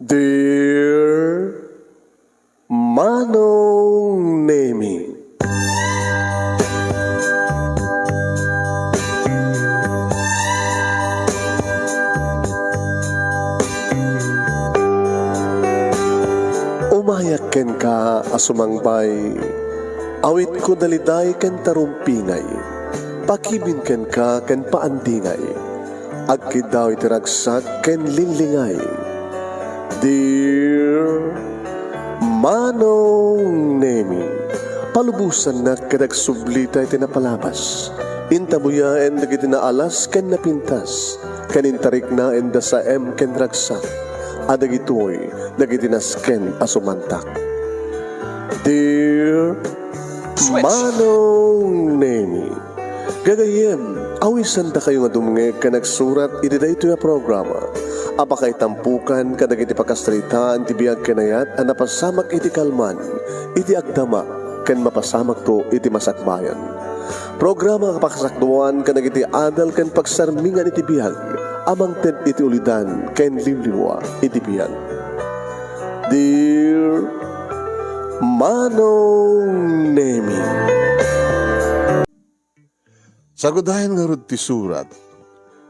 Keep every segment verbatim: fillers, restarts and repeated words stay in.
Dear Manong Nemi. Umayak kenka a sumangbay, awitko daliday ken tarumpingay, pakibin kenka ken paandingay. Agkiddaw iti ragsak ken linglingay. Dear Manong Nemi, palubosannak ket agsublita iti napalabas. Intabuyaen dagiti naalas ken napintas, ken intariknaen da saem ken ragsak, a dagitoy dagiti nasken a sumantak. Dear Manong Nemi, gagayyem, awisandakayo nga dumngeg ken agsurat iti daytoy a programa a pakaitampokan kadagiti pakasaritaan ti biag ken ayat a napasamak iti kalman, iti agdama, ken mapasamakto iti masakbayan. Programa a pakasakduan kadagiti adal ken pagsarmingan iti biag a mangted iti ulidan ken liwliwa iti biag. Dear Manong Nemi. Sagudayen ngarud ti surat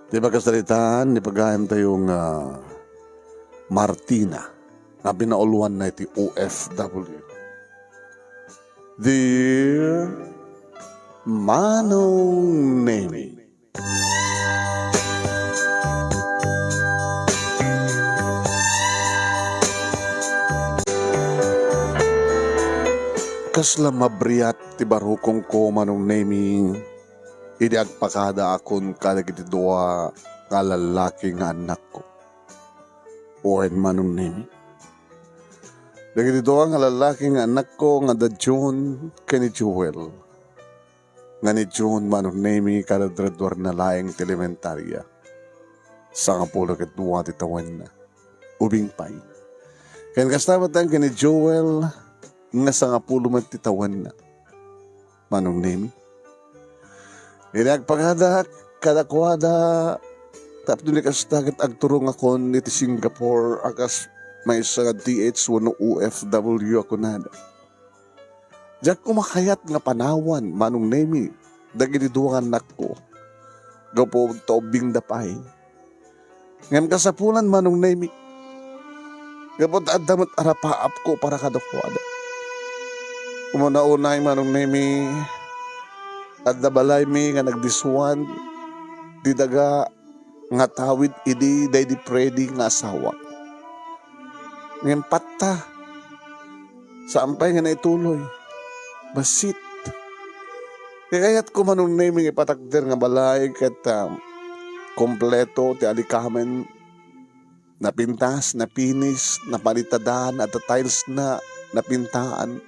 ti pakasaritaan ni pagayamtayo nga Martina nga pinauluanna iti O F W. Dear Manong Nemi. Kasla mabriat ti barukongko, Manong Nemi, idi agpakadaakon kadagiti dua nga lallaki nga annakko. Wen, Manong Nemi, dagiti dua nga lallaki nga annakko nga da June ken ni Joel. Nga ni June, Manong Nemi, kada graduarna laeng ti elementaria. Sangapulo ket dua ti tawenna. Ubing pay. Ken kasta met ken ni Joel, nga sangapulo met ti tawenna. Manong Nemi. Idi agpakadaak kadakuada, tapno ni kasta ket agturongakon iti Singapore a kas maysa nga D H wenno O F W a kunada. Diak koma kayat nga panawan, Manong Nemi, dagiti dua nga annakko gapu ta ubbingda pay. Ngem kasapulan, Manong Nemi, gapu ta adda met arapaapko para kadakuada. Umuna-unay, Manong Nemi, adda balaymi nga nagdiswan ti daga nga tawid idi daydi Freddy nga asawak. Ngem patta, saan pay nga naituloy. Bassit. Kayatko, Manong Nemi, nga ipatakder nga balay ket, ah, kompleto ti alikamen. Napintas, napinis, napalitadan, adda tiles na, napintaan.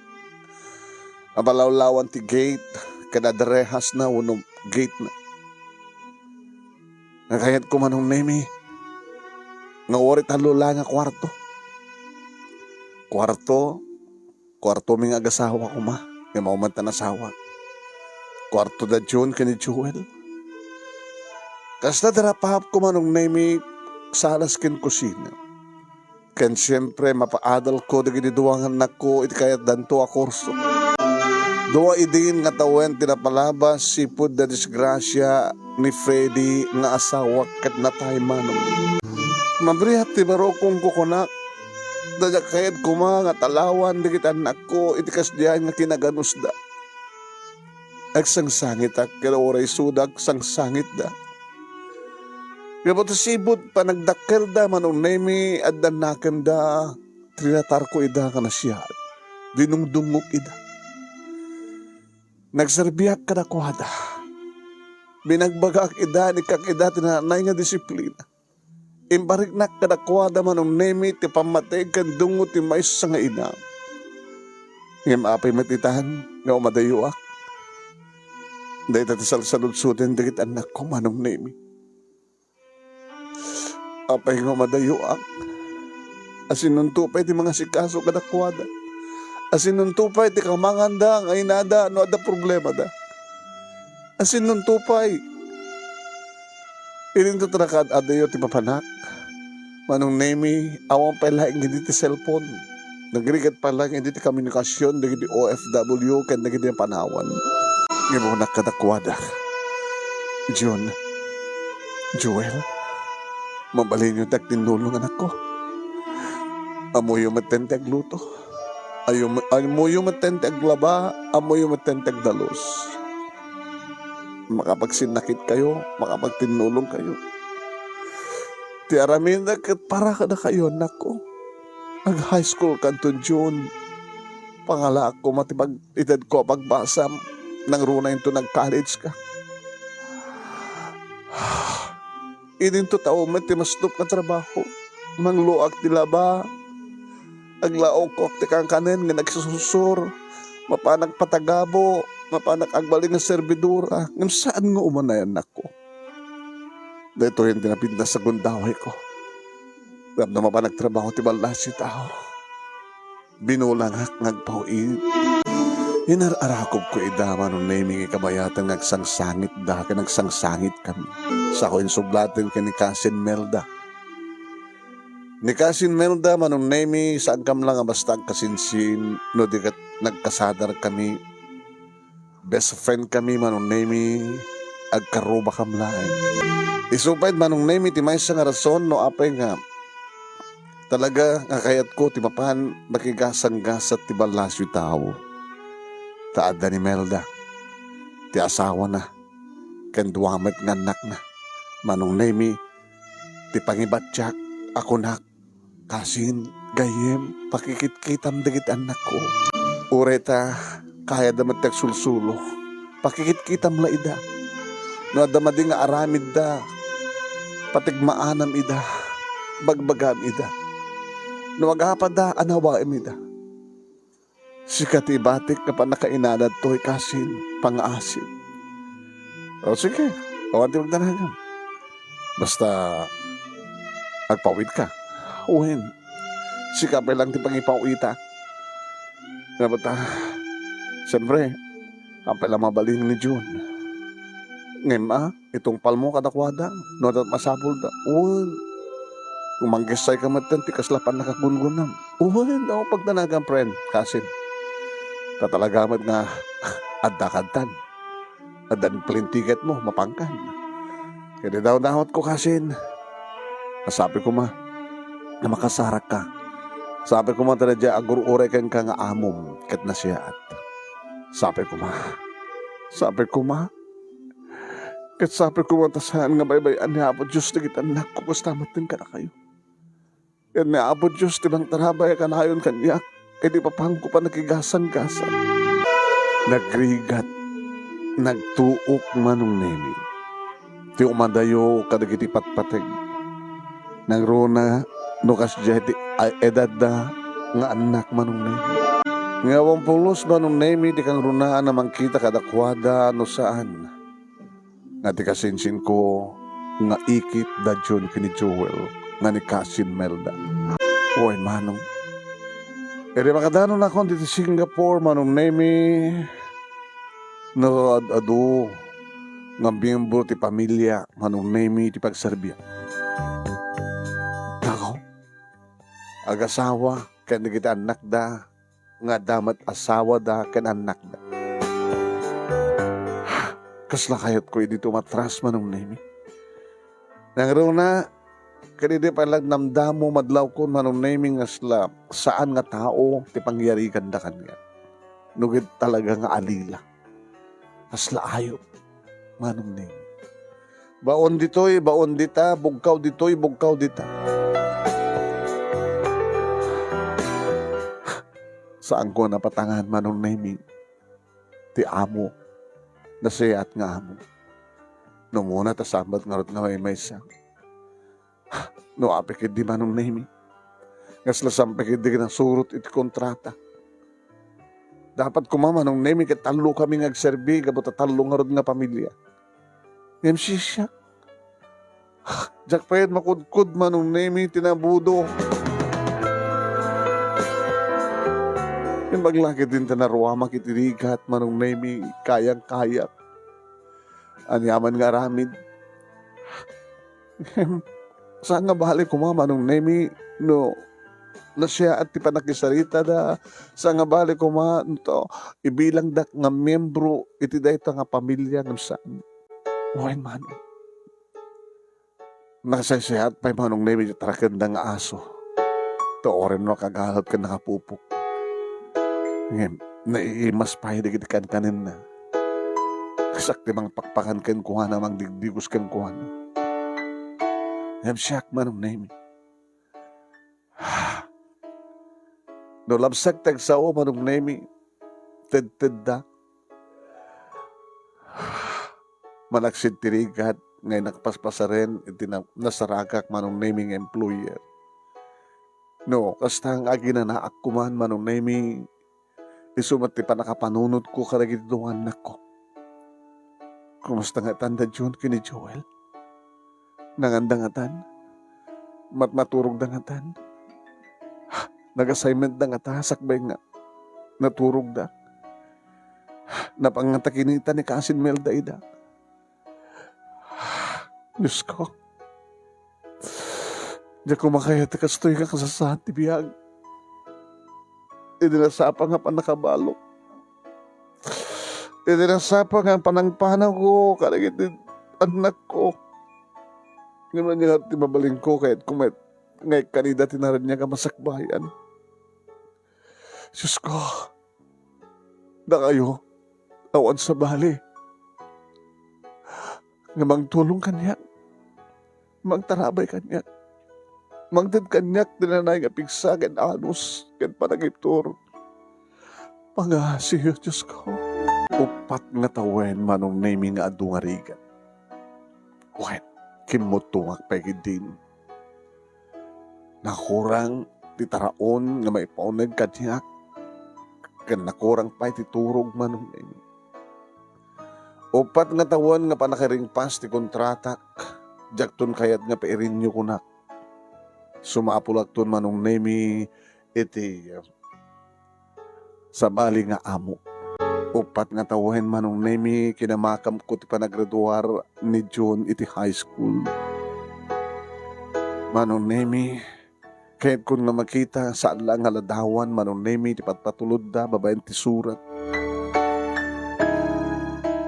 Mapalawlawan ti gate, ken adda rehas na wenno gate na. Nga kayatko, Manong Nemi, nga uray tallo laeng a kuarto. Kuarto, kuartomi nga agasawa koma, nga maumantan asawa. Kuarto da June ken ni Joel. Kasta ti rapaapko, Manong Nemi, salas ken kusina. Ken siempre, mapaadalko dagiti dua nga annakko iti kayatdanto a kurso. Dua idin nga tawen ti napalabas sipud nadisgrasia ni Freddy nga asawak ket natay, Manong. Mabriat ti barukong kukunak, ta diak kayat koma nga talawan dagiti annakko iti kasdiay nga kinaganusda. Agsangsangitak ket uray isuda agsangsangitda. Gapu ta sipud panagdakkelda, Manong Nemi, adda nakemda, trinatarko ida nga nasayaat. Dinungdungngok ida. Nagserbiak kadakuada. Binagbagaak ida, inikkaak ida ti naanay nga disiplina. Impariknak kadakuada, Manong Nemi, ti pammateg ken dungngo ti maysa nga ina. Ngem apay met itan nga umadayoak? Dayta ti salsaludsoden dagiti annakko, Manong Nemi. Apay nga umadayoak? Asinonto pay ti mangasikaso kadakuada? Asinonto pay ti kamanganda nga inada no adda problemada? Asinonto pay? Idinto ta nakaad-adayo ti papanak. Manong Nemi, awan pay laeng idi ti cellphone. Nagrigat pay laeng idi ti komunikasion dagiti O F W ken dagiti panawan. Ngimunak kadakuada, Jun, Joel, mabalinyo ti agtinnulong, anakko. Ammoyo metten ti agluto. Ayum-, ammoyo metten ti aglaba, ammoyo metten ti agdalus. Makapagsinnakitkayo, makapagtinnulongkayo. Ti aramidek ket para kadakayo, anakko. Ag-high school kanton June. Pangalaak koma ti pag-, edadko a pagbasam. Nangruna inton nag-college ka. Idinto tao met ti masdop nga trabaho. Mangluak ti laba. Aglaokok ti kankanen nga nagsasursur. Mapanak patagabo. Mapanak agbalin nga servidora. Ngem saan nga umanay, annakko. Daytoyen ti napintas a gundawayko. Tapno mapan agtrabaho ti ballasiw tao. Binulangak nga agpaw-it. Inar-arakobko ida, Manong Nemi, nga kabayatan nga agsangsangitda ken agsangsangitkami. Sako insublaten ken ni Cousin Melda. Ni Cousin Melda, Manong Nemi, saankam la nga basta agkasinsin no di ket nagkasadarkami. Best friend kami, Manong Nemi, agkarrubakam laeng. Isu pay, Manong Nemi, ti maysa nga rason no apay nga talaga nga kayatko ti mapan makigasanggasat ti ballasiw tao. Ta adda ni Melda, ti asawana, ken dua met nga annakna. Manong Nemi, ti pangibatiak a kunak, Cousin, gayyem, pakikitkitam dagiti annakko. Uray ta kayatda met ti agsulsulo, pakikitkitam la ida. No adda madi nga aramidda, patigmaanam ida, bagbagam ida. No agapada, anawaem ida. Sika ti ibatik nga pannakainanad toy, Cousin, pangngaasim. O, sige, awan ti magdanagam. Basta, agpaw-itka. Wen, sika pay lang ti pangipaw-itak. Nga bata, siyempre, apay lang mabalin ni June. Ngem, a, itungpalmo kadakuada, no adda masapulda. Wen, kung manggessayka metten ti kasla pannakagulgulnam. Wen, awan pagdanagam, friend, Cousin. Ta talaga met nga adda kadtan. Addan plane ticketmo, mapankan. Ket idawdawatko, Cousin. Sapay koma nga makasarakka. Sapay koma ta daydiay agur-uray kenka nga amom ket nasayaat. Sapay koma. Sapay koma. Ket sapay koma ta saan nga baybay-an ni Apo Dios dagiti annakko kasta metten kadakayo. Ket ni Apo Dios ti mangtarabay a kanayon kaniak, idi papanko panakigasanggasat. Nagrigat, nagtuok, Manong Nemi, ti umadayo kadagiti patpateg. Nangruna no kasdiay ti a-, edadda nga annak, Manong Nemi. Nga awan pulos, Manong Nemi, ti kangrunaan a mangkita kadakuada no saan nga ti kasinsinko nga ikit da June ken ni Joel nga ni Cousin Melda. Wen, Manong. Idi makadanonakon ditoy Singapore, Manong Nemi, no ad-adu nga miyembro ti pamilya, Manong Nemi, ti pagserbiak. Dako, agasawa ken dagiti annakda, nga adda met asawada ken annakda. Kasla kayatko idi tumatras, Manong Nemi. Nangruna, ket idi pay laeng namdamo, madlawkon, Manong Nemi, nga kasla saan nga tao ti pangyariganda kaniak. No ket talaga nga alila. Kasla ayup, Manong Nemi. Baon ditoy, baon dita, bugkaw ditoy, bugkaw dita. Saanko a napatangan, Manong Nemi, ti amo, nasayaat nga amo. No umuna ta saan met ngarud nga maymaysa. No apay ketdi, Manong Nemi. Kasla saan pay ketdi nga nasurot iti kontrata. Dapat koma, Manong Nemi, ket tallokami nga agserbi gapu ta tallo ngarud nga pamilya. Ngem siak, diak pay makudkod, Manong Nemi, ti nabudo. Ngem agla ketdin ta naruamak iti rigat, Manong Nemi, kayang-kayak. Aniaman nga aramid. Ngem, Saan nga bali koma, Manong Nemi, no nasiaat ti pannakisaritada, saan nga bali koma no ta ibilangdak nga miembro iti dayta nga pamilia ngem saan. Wen, Manong. Nakasaysayaat pay, Manong Nemi, ti tarakenda nga aso. Ta uray no nakagalud ken nakapupok. Ngem, naiimas pay dagiti kankanenna. Kasak ti mangpakpakan kenkuana, mangdigdigos kenkuana. Ngem siak, Manong Nemi, no labsek ti agsao, Manong Nemi, tedtedda. Manaksid ti rigat nga inakpaspasaren iti na-, nasaragak, Manong Nemi, nga employer. No, kasta nga aginanaak koman, Manong Nemi, isu met ti pannakapanunotko kadagiti dua nga annakko. Kumusta nga itanda, Jun, ken ni Joel? Nanganda ngatan? Matmaturogda ngatan? Nag-assignmentda ngata sakbay nga naturogda? Napan ngata kinita ni Cousin Melda ida? Diosko, diak makayat ti kastoy nga kasasaan ti biag. Idi nasapa nga pannakabalok, idi nasapa nga panangpanawko kadagiti annakko, ngem ania ti mabalinko? Kayatko met nga ikkanida ti naraniag a masakbayan. Diosko, dakayo, awan sabali nga mangtulong kaniak, mangtarabay kaniak, mangted kaniak ti nanay nga pigsa ken anus ken panagibtur. Pangaasiyo, Diosko. Uppat nga tawen, Manong Nemi, nga adu nga rigat. Wen, kimmuttongak pay ketdin. Nakurang ti taraon nga maipauneg kaniak, ken nakurang pay ti turog, Manong Nemi. Uppat nga tawen nga pannakaringpas ti kontratak, diakton kayat nga pairinyo, kunak. Sumapulakton, Manong Nemi, iti sabali nga amo. Uppat nga tawen, Manong Nemi, kinamakamko ti panagraduar ni Jun iti high school. Manong Nemi, kayatkon nga makita, saan la nga ladawan, Manong Nemi, ti patpatulodda babaen ti surat.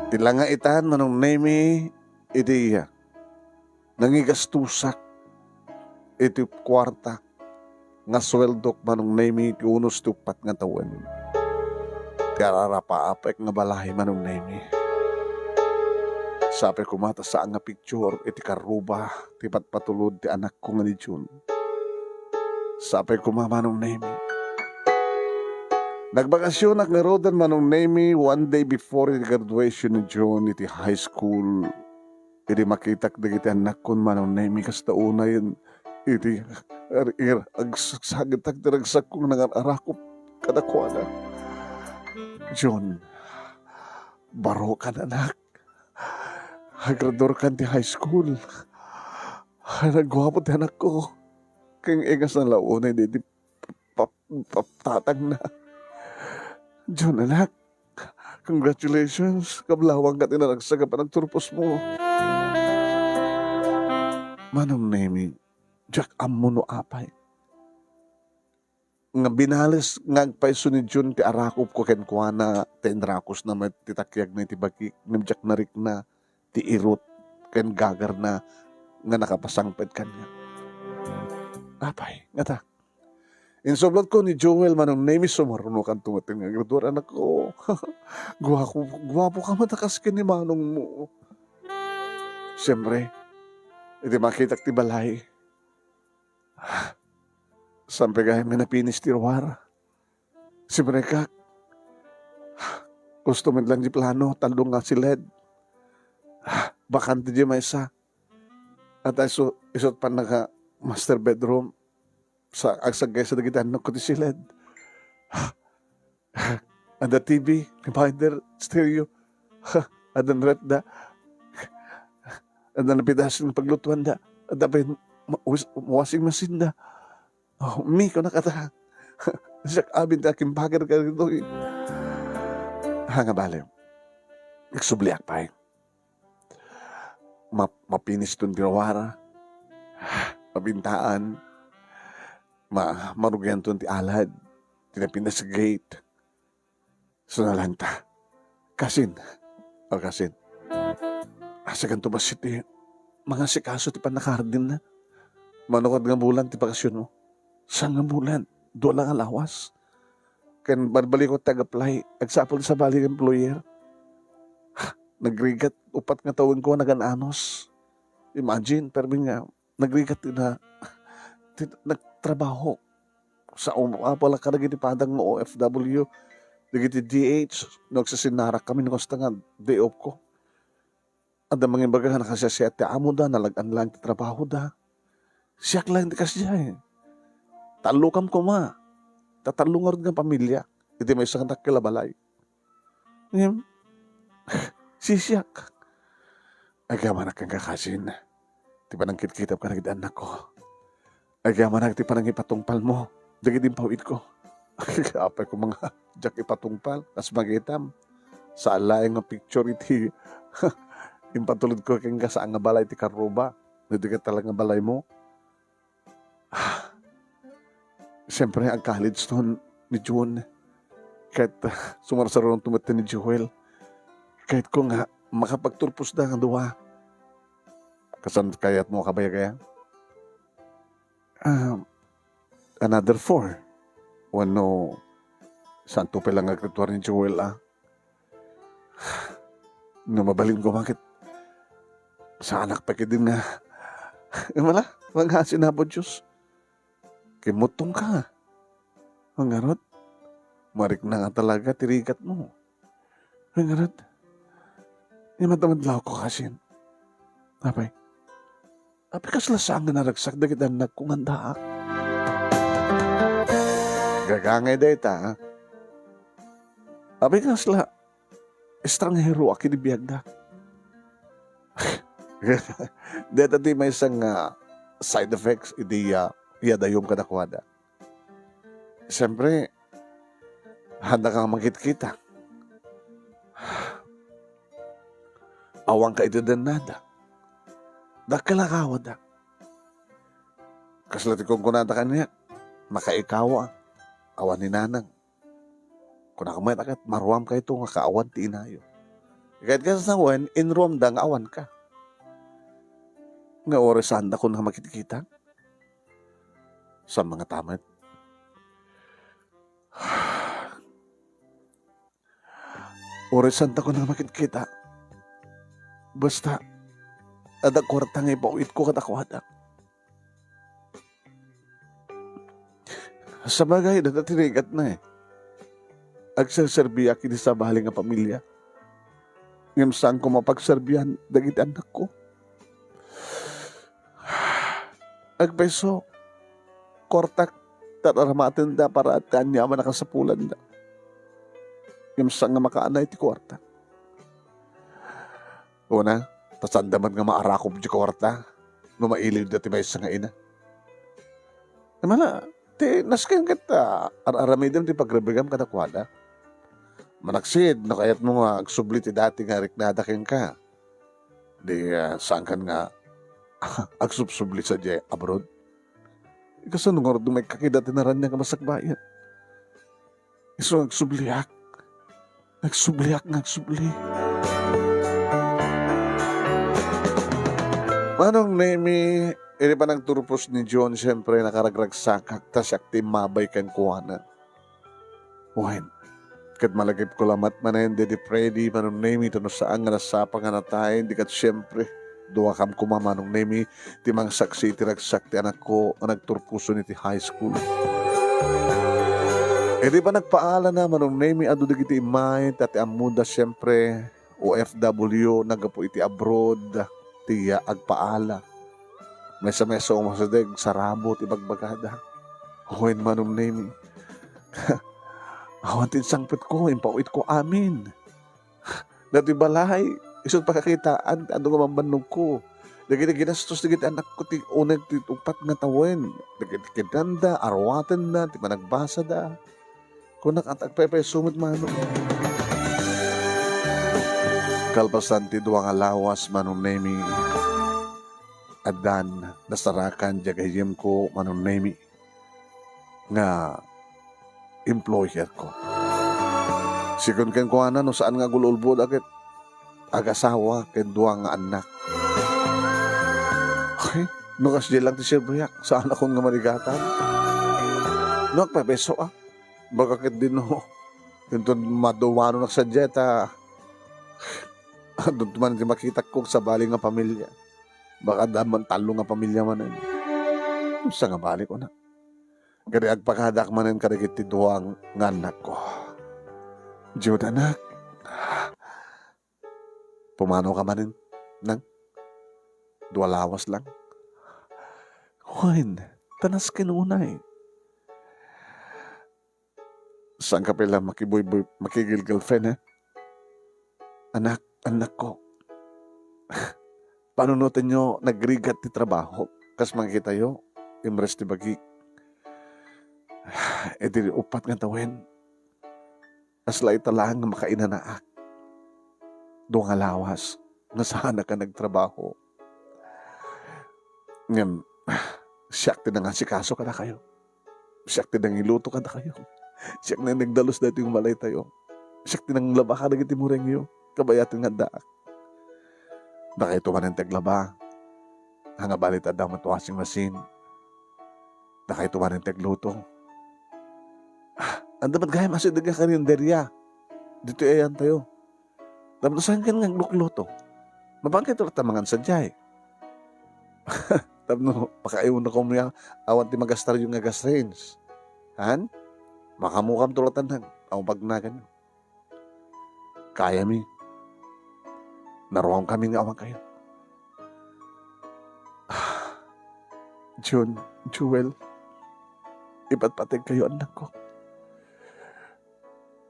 Ti langaitan, Manong Nemi, iti nangigastosak iti kuarta nga sueldok, Manong Nemi, ti unos ti uppat nga tawen. Ti ararapaapek nga balay, Manong Nemi. Sapay koma ta saan nga picture iti karruba ti patpatulod ti anakko nga ni Jun. Sapay koma, Manong Nemi. Nagbakasionak ngaruden, Manong Nemi, one day before the graduation ni Jun iti high school. Idi makitak dagiti annakkon, Manong Nemi, kasta unay iti ar-, ir-, agsagsagitak ti ragsakko nga nangar-arakop kadakuada. Jun, barokan, anak. Agraduarkan ti high school. Nagguapo ti anakko. Ken ingasna la unay daydi pap-, pap-, tatangna. Jun, anak, congratulations. Kablawanka ti naragsak a panagturposmo. Manong Nemi, diak ammo no apay nga binales nga agpayso ni Jun ti arakopko kenkuana, ta inrakosna met ti takiagna iti bagik, ngem diak narikna ti irut ken gagarna nga nakapasangpet kaniak. Apay, ngata, insublatko ni Joel, Manong Nemi, sumarunokanto met nga agraduar, anakko. Guapo, guapoka met a kas ken ni manongmo. Siempre, idi makitak ti balay, saan pay gayam nga napinis ti ruar. Sibrek, kak. Gusto met lang di plano, tallo nga siled. Bakante di maysa. At isu-, isut' pannaka master bedroom. Sa, agsagaysa dagiti annakko ti siled. Adda T V, divider, stereo. Adda ref da. Adda napidasan nga paglutuanda. Adda pay ma-, was-, washing machine da. Oh, mi, kunak ata. Siak amin ti akimbagir kadagitoy. Ha, nga bale. Nagsubliak pay. Ma-, mapiniston ti ruar. Mabintaan, ma-, marugianton ti alad, ti napinda sa gate. Sunalanta. Kasin. O, kasin. Asaganto bassit ti mangasikaso ti pannakahardinna. Mano kad nga bulan ti bakasionmo? Saan nga bulan? Dua lang a lawas. Ken balbalikko ti ag-apply, agsapul ti sabali nga employer. Nagrigat, upat nga tawenko a nagan-anos. Imagine, permi nga, nagrigat ti na, ti nagtrabaho. Sa um-, apala kadagiti padang nga O F W, dagiti D H, no, agsisinnarak kami no kasta nga day off ko. Adda mangimbaga nga nakasiasiat ti amoda, nalag-an laeng ti trabahoda. Siak laeng ti kasdiay. Tallo kam koma. Ta tallo ngarud nga pamilia iti maysa nga dakkel a balay. Ngem, sisiak. Agyamanak kenka, kasin, ti panangkitkitam kadagiti annakko. Agyamanak ti panangipatungpalmo dagiti impaw-itko. Apay koma nga diak ipatungpal, kas magitam. Saan laeng nga picture iti impatulodko kenka, saan nga balay ti karruba. No di ket talaga nga balaymo. Siyempre, ag-college ton ni June. Ket, ah, sumarsaruanto met ni Joel. Kayatko nga makapagturposda nga dua. Kasano kayatmo a kabayag aya? Ah, another four. Wenno, saanto pay la nga agrituar ni Joel, ah. No mabalin koma ket, saanak pay ketdin nga, wala, manghasin Apo Dios. Kimmuttongka. Ngarud, marikna nga talaga ti rigatmo. Ngarud, imadmadlawko, kasin. Apay, apay kasla saan nga naragsak dagiti annakko nga addaak? Gagangay dayta, a. Apay kasla estranghero a ket biagda. Deta ti maysa nga side effects iti, ah, iyadayom kadakuada. Siyempre, haanda ka nga makitkita. Awanka iti dennada. Dakkel a kawada. Kasla ti kunkunada kaniak, makaikawa, awan ni nanang. Kunak met a ket, maruamkayto nga kaawan ti inayo. Ket kasano wen, inruamda nga awanka. Nga uray saandakon nga makitkita? Saan nga tamet? Uray saandakon nga makitkita. Basta, adda kuarta nga ipaw-itko kadakuada. Sabagay, dayta ti rigatna, eh. Agserserbiak iti sabali nga pamilia. Ngem saanko mapagserbian dagiti annakko. Agpayso, kuartak, ta aramatenda para ti aniaman a kasapulanda. Ngem saan nga makaanay ti kuarta. Una, ta saanda met nga maarakop ti kuarta no mailidda ti maysa nga ina. Mala, ti nasken ket, ah, ar-aramidem ti pagribigam kadakuada. Manaksid, no kayatmo nga agsubli ti dati nga riknada kenka, di, ah, saankan nga agsubsubli sadiay abroad. Kasano ngarud no maikkan dati nga raniag a masakbayan? Isu nga agsubliak. Agsubliak nga agsubli. Manong Nemi, idi panagturpos ni John, siyempre, nakaragragsakak, ta siak ti immabay kenkuana. Wen, ket malagipko la met manen daydi Freddy, Manong Nemi, ta no saan nga nasapa nga natay, di ket siyempre, duakam koma, Manong Nemi, ti mangsaksi iti ragsak ti anakko a nagturposon iti high school. Idi panagpaalana, Manong Nemi, adu dagiti immay, ta ti ammoda, siyempre, O F W, naggapu iti abroad, ti agpaala. Maysa-maysa umasada agsarabut ti bagbagada. Wen, Manong Nemi. Awan ti insangpetko, impaw-itko amin. Daytoy balay, isu ti pakakitaan ti adu nga bambannogko. Dagiti ginastos dagiti anakko ti uneg ti uppat nga tawen. Dagiti kinanda, aruatenna, ti panagbasada. Kunak, agpaypayso met, Manong. Kalpasan ti dua nga lawas, Manong Nemi, addan nasarakan diay gayyemko, Manong Nemi, nga employerko. Sigun kenkuana, no saan nga agul-ulbod, ket agasawa ken dua nga annak. Ay, no kasdiay lang ti serbiak, saanakon nga marigatan. No agpapeso, ah, baka ket dino, inton madumanonak sadiay ta, adun man ti makitakko sabali nga pamilia. Baka adda man tallo nga pamilia manen. Sa nga balik, una. Kadi agpakadak manen kadagiti dua nga annakko. Jude, anak, pumano ka manen, nang? Dua lawas lang. Wen, tanas ken unay. Saan ka pay la makibuybuy-, makigilgirlfriend, eh? Anak, annakko. Panunotenyo nagrigat ti trabaho. Kas makitayo, imres ti bagik. Iti uppat nga tawen, kasla ita laeng nga makainanaak. Dua nga lawas nga saanak a nagtrabaho. Ngem, siak ti nangasikaso kadakayo. Siak ti nangiluto kadakayo. Siak ti nagdalus daytoy nga balaytayo. Siak ti nanglaba kadagiti murengyo. Kabayaten nga addaak. Dakayto manen ti aglaba. Ania bali ta adda met washing machine. Dakayto manen ti agluto. Ah, adda met gayam asideg nga karinderya. Ditoy ayantayo. Tapno saan ken nga aglukluto? Mabankayto latta mangan sadiay. Tapno pakaayonakon koma awan ti magastaryo nga gas range. Han? Makaammokamto latta nang, awan pagnaganyo. Kayami. Naruamkami nga awan kayo. Jun, Jewel, ipatpategkayo, annakko.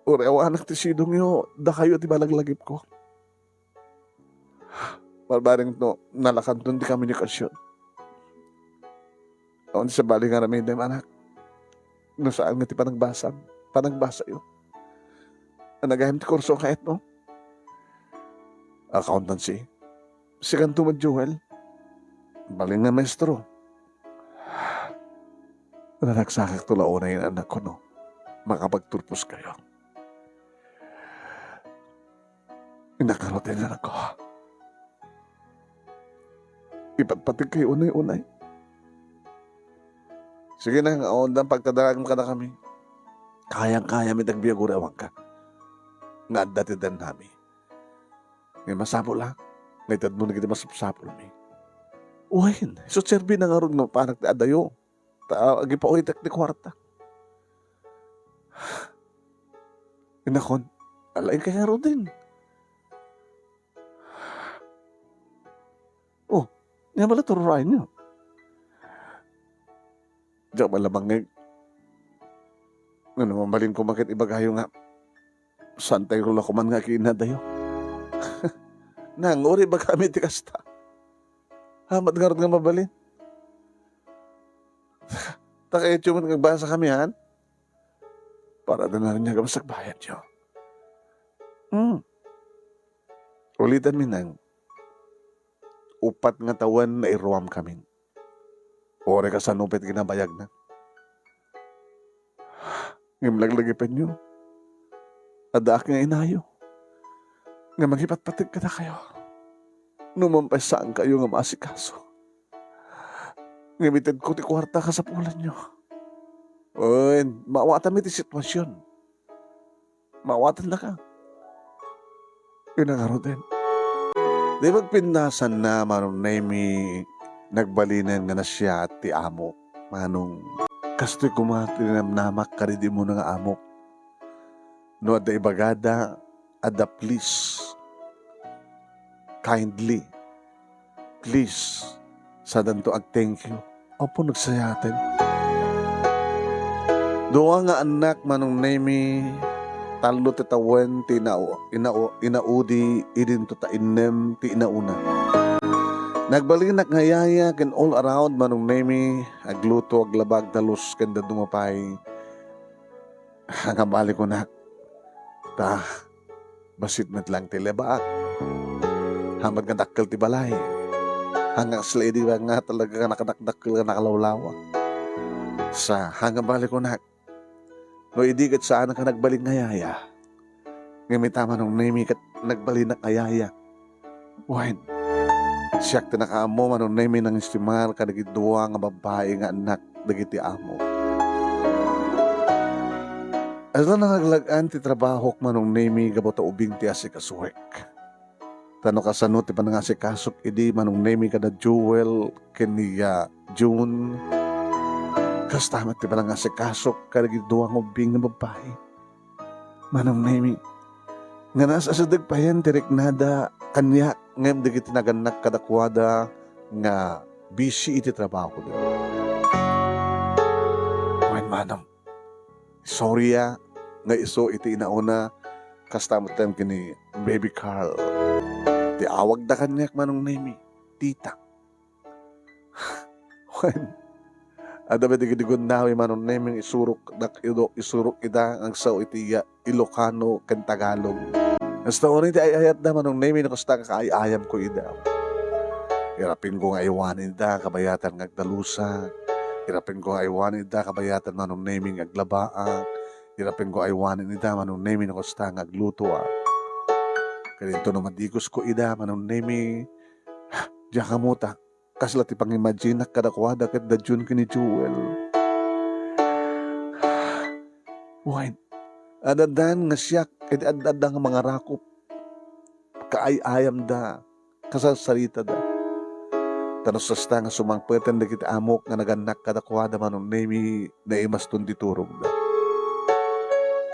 Uray awanak ti sidongyo, dakayo ti malaglagipko. Barbareng no nalakanton ti komunikasion. Awan ti sabali nga aramidem, anak. No saan nga ti panagbasam, panagbasayo. Ania gayam ti kurso a kayatmo? Accountancy. Sikanto met, Joel? Bali nga maestro. Naragsakakto la unay, annakko, no makapagturposkayo. Innak ngaruden, annakko. Ipatpategkayo unay-unay. Sige na, nga awan pagtadangagmo kadakami. Kayang-kayami ti agbiag uray awanka. Nga adda ti dannami. Nga masapul a, nga itedmo dagiti masapsapulmi. Wen, isu ti serbina ngarud nga mapanak ti adayo. Ta agipawitek ti kuarta. Inakon, alaen kay ngaruden. Oh, ania bala ti ururayenyo? Diak bala mangngeg. Ngem no mabalin koma ket ibagayo nga, saantayo la koman nga agiinnadayo. Nang, uray ibagami ti kasta. Ania met ngarud nga mabalin? Ta kayatyo met nga agbasakami, han? Para adda narinyag a masagbayadyo. Hmm. Ulitanmi, nang, uppat nga tawen nairuamkamin. Uray kasano pay ti kinabayagna. Ngem laglagipenyo, addaak nga inayo nga mangipatpateg kadakayo. No man pay saankayo nga maasikaso, ngem itedko ti kuarta kasapulanyo. Wen, maawatanmi ti situasion. Maawatannaka. Innak ngaruden. Di pagpinnasanna, Manong Nemi, nagbalinen nga nasiat ti amok. Manong, kastoy koma ti namnamak kadagiti umuna nga amok. No adda ibagada, adda please, kindly, please, sadanto ag-thank you. Apo, nagsayaaten. Dua nga annak, Manong Nemi, tallo ti tawen ti ina-, ina-, inaudi, idinto ta innem ti inauna. Nagbalinak nga yaya ken all around, Manong Nemi, agluto, aglaba, agdalus, ken dadduma pay. Ania bali kunak, ta bassit met lang ti lebaak. Ania met nga dakkel ti balay. Haan nga kasla idi nga talaga nga nakadakdakkel nga nakalawlawa. Sa, haan nga bale kunak, no idi ket saan ka nagbalin nga yaya, ngem ita Manong Nemi ket nagbalinak nga yaya. Wen, siak ti nakaammo Manong Nemi nangistimar kadagiti dua nga babbai nga annak dagiti amo. Adda nangaglag-an ti trabahok Manong Nemi gapu ta ubing ti asikasuek. Ta no kasano ti panangasikasok idi Manong Nemi kada Joel ken ni, ah, June, kasta met ti panangasikasok kadagiti dua nga ubbing nga babbai. Manong Nemi, nga naas-asideg payen ti riknada kaniak ngem dagiti nagannak kadakuada nga busy iti trabahoda. Wen, manong, sorry a, nga isu iti inauna, kasta met laeng ken ni Baby Carl. Ti awagda kaniak, Manong Nemi, tita. Wen, adda met dagiti gunnawi Manong Nemi nga isurok dak-, ido-, isurok ida nga agsao iti ya-, Ilocano ken Tagalog. Kasta unay ti ay-ayatda Manong Nemi no kasta nga kaay-ayamko ida. Irapinko nga aywanen ida kabayatan nga agdalusak. Irapinko nga aywanen ida kabayatan Manong Nemi nga aglabaak. Irapinko aywanen ida Manong Nemi no kasta nga aglutoak. Ken inton no madigusko ida Manong Nemi, diak ammo ta kasla ti pangimaginak kadakuada ket da June ken ni Joel. Wen, ad-addan nga siak iti ad-adda nga mangarakop. Kaay-ayamda, kasarsaritada. Ta no kasta nga sumangpeten dagiti amok nga nagannak kadakuada Manong Nemi, naimaston ti turogda.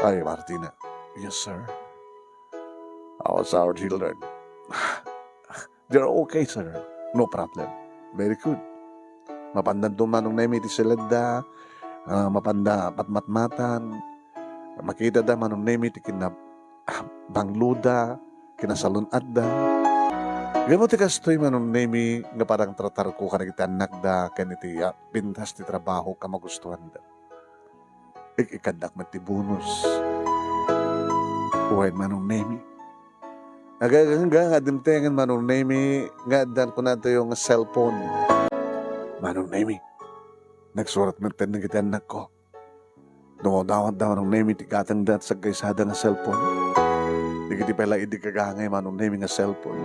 Ay, Martina. Yes, sir. How's our children? They're okay, sir. No problem. Very good. Mapandanto Manong Nemi ti siledda, ah, mapanda patmatmatan. Makitada Manong Nemi ti kinab-, ah, bangloda, kinasalun-atda. Gapu ti kastoy Manong Nemi nga parang tratarko kadagiti annakda ken iti, ah, pintas ti trabaho a magustuanda. Ik-ikaddak met ti bonus. Wen, Manong Nemi. Agagangga nga dimtengen Manong Nemi nga addan kunatayo nga cellphone. Manong Nemi, nagsurat met ten dagiti annakko. Dumawdawatda Manong Nemi ti gatangda ti saggaysada nga cellphone. Dagiti pay la idi gagangay Manong Nemi nga cellphone.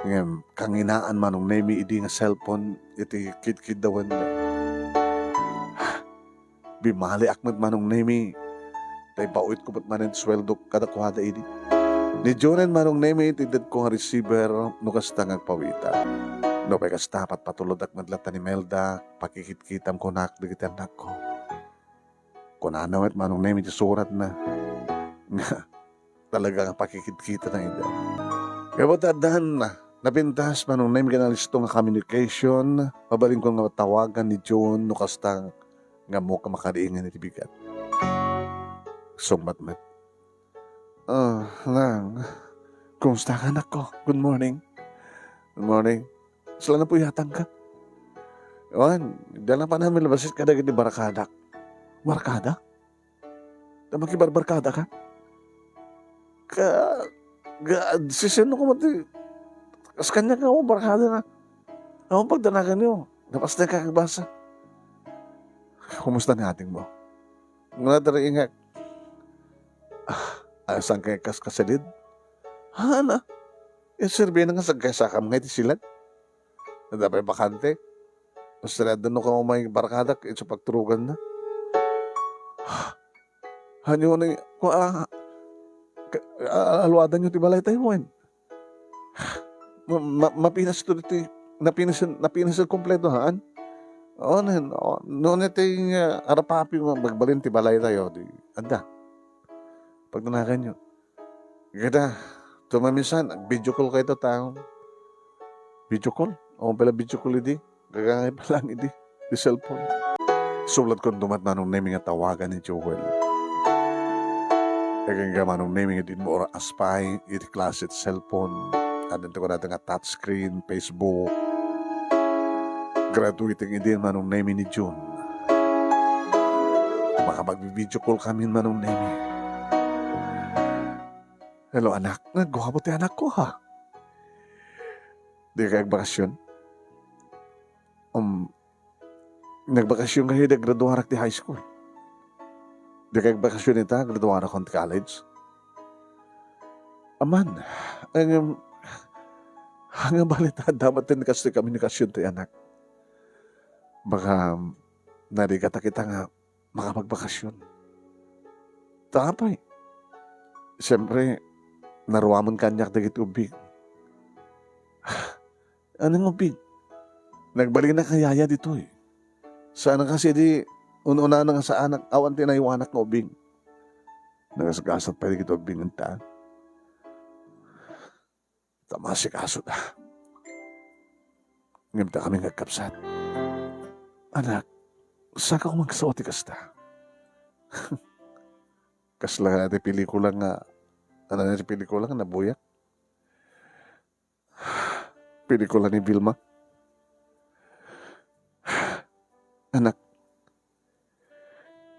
Ngem kanginaan Manong Nemi idi nga cellphone iti kidkiddawenda. Bimaliak met Manong Nemi, ta ipaawitko met manen ti sueldok kadakuada idi. Ni Junen Manong Nemi ti iddetko nga receiver no kasta nga agpawitan. Nupay kasta, patpatulodak met latta ni Melda, pakikitkitam kunak dagiti annakko. Kunana met Manong Nemi ti suratna nga talaga nga pakikitkitana ida. Gapu ta addan napintas Manong Nemi nga nalisto nga communication, mabalinko nga tawagan ni June no kasta nga ammok a makariingan iti bigat. Sungbat met. "Ah, Nang, kumusta ka, anakko? Good morning." "Good morning. Saan napuyatanka?" "Wen, diak la pay malabas kadagiti barkadak." "Barkada? Ta makibarbarkada ka?" "Ka, ga, sisino ko mati? Kas kaniak nga barkada nga. Awan pagdanaganyo. Napasnek ka agbasa." "Kumusta ni ating mo?" "Nga diri ingek." "Ah, saan ka kas kasilid?" "Haan a. Inserbi na nga saggaysakam nga iti silad. Adda pay bakante. Basta adda no ka umay barkadak, isu pagturoganna." "Hanyo ni, kua, ka, a-, aluadanyo ti balay tayo, wen?" "Ma-, ma-, mapinas to ditoy, napinas, napinas kompleto, haan?" "Oo, nen, oo. No, nen, tay, nga, arapapi, nga, magbalin ti balay tayo, di, adda. Pagdanaganyo." Kada, tumaminsan, video call kayo ta. Video call? O, pala video call idi. Gagangay pa lang idi. Di cellphone. Subladkon dumat Manong Nemi nga tawagan ni Joel. Agingga Manong Nemi nga dinmo ra aspay, iti klase ti cellphone. Addan ti kunada nga touchscreen, Facebook. Graduating idi Manong Nemi ni June. Makapag-video call kami Manong Nemi. "Hello, anak. Nagguapo ti anakko, ha?" Dika agbakasyon? Um, nagbakasyon kayo, di graduarak ti high school. Dika agbakasyon ita, graduarak kon ti college. Aman, ang, ang balita, dapat din kasi komunikasyon ti anak. Baka narigata kita nga makapagbakasyon. Ta apay, siyempre, naruamon kaniak dagiti ubbing. Anong ubbing? Nagbalina kayaya ditoy. Saan kasi di un-unana nga saanak, awan ti naiwanak nga ubbing. Nagasgasat pay dagiti ubbing ta. Ta maasikasoda. Ngem ta kami nga agkabsat. Anak, saka ko magsao ti kasta. Kasla ti pelikula nga, ano na ti pelikula nga nabuyak? Pelikula ni Vilma. Anak,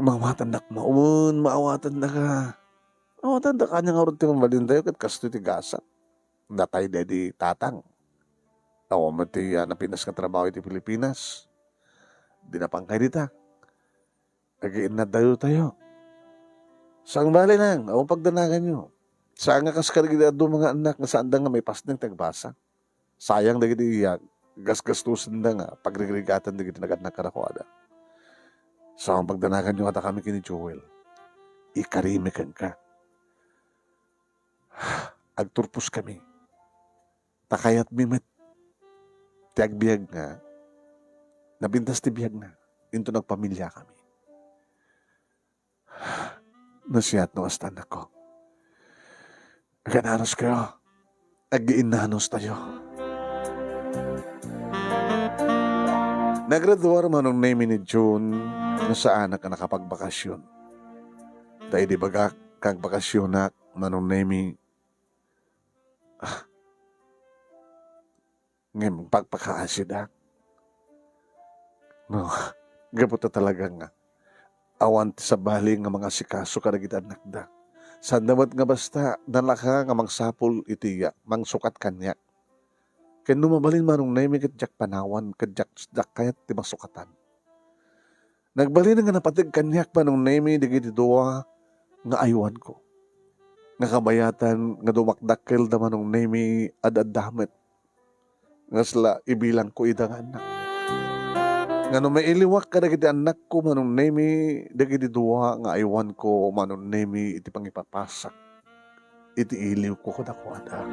maawatannak maun, maawatannak a. Awatannak ania ngarud ti mabalintayo ket kastoy ti gasat. Natay daydi tatang. Awan met ti, ah, napinas nga trabaho iti Pilipinas. Di napankay dita. Agiinnadayo tayo. Saan bale nang, awan pagdanaganyo. Saan nga kas kadagiti adu nga annak nga saanda nga maipasnek ti agbasa. Sayang dagiti iya, gasgastusenda nga pagrigrigatan dagiti nagannak kadakuada. Saan pagdanaganyo nga adda kami ken ni Joel. Ikarimi kenka. Agturpos kami. Ta kayatmi met ti agbiag nga napintas ti biagna, inton agpamiliakami. Nasayaat no kasta, annakko. Agananus kayo. Agiinnanos tayo. Nagraduar Manong Nemi ni June nga saanak a nakapagbakasyon. Ta idi bagak kagbakasyonak, Manong Nemi, ah, ngem pakpakaasidak. No, gapu ta talaga nga awan ti sabali nga mangasikaso kadagiti annakda. Sanda met nga basta nalaka nga mangsapul iti iya, mangsukat kaniak. Ken no mabalin Manong Nemi ket diak panawan, ket diak, diak kayat ti masukatan. Nagbalin nga napateg kaniak Manong Nemi dagiti dua nga aywanko. Nga kabayatan nga dumakdakkelda Manong Nemi, ad-adda met. Nga sla ibilangko ida nga annak. Nga no mailiwak kadagiti annakko Manong Nemi, dagiti dua nga aywanko Manong Nemi iti pangipapasak iti iliwko kadakuada.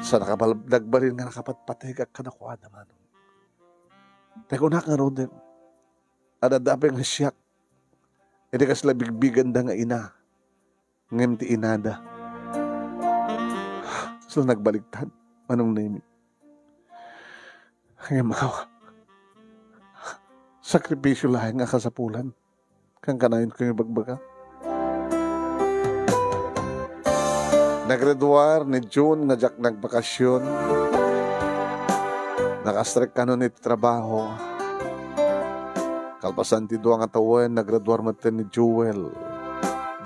Sa nakabal-, nagbalin nga nakapatpategak kadakuada, Manong. Tay kunak ngaruden, ad-adda pay nga siak iti kasla bigbiganda nga ina, ngem ti inada. So, nagbaliktad, Manong Nemi. Ngem awa, sakripisyo laeng a kasapulan. Kankanayon ko nga ibagbaga. Naggraduar ni June nga diak nagbakasyon. Nakastrek kanon iti trabaho. Kalpasan ti dua nga tawen, naggraduar metten ni Joel.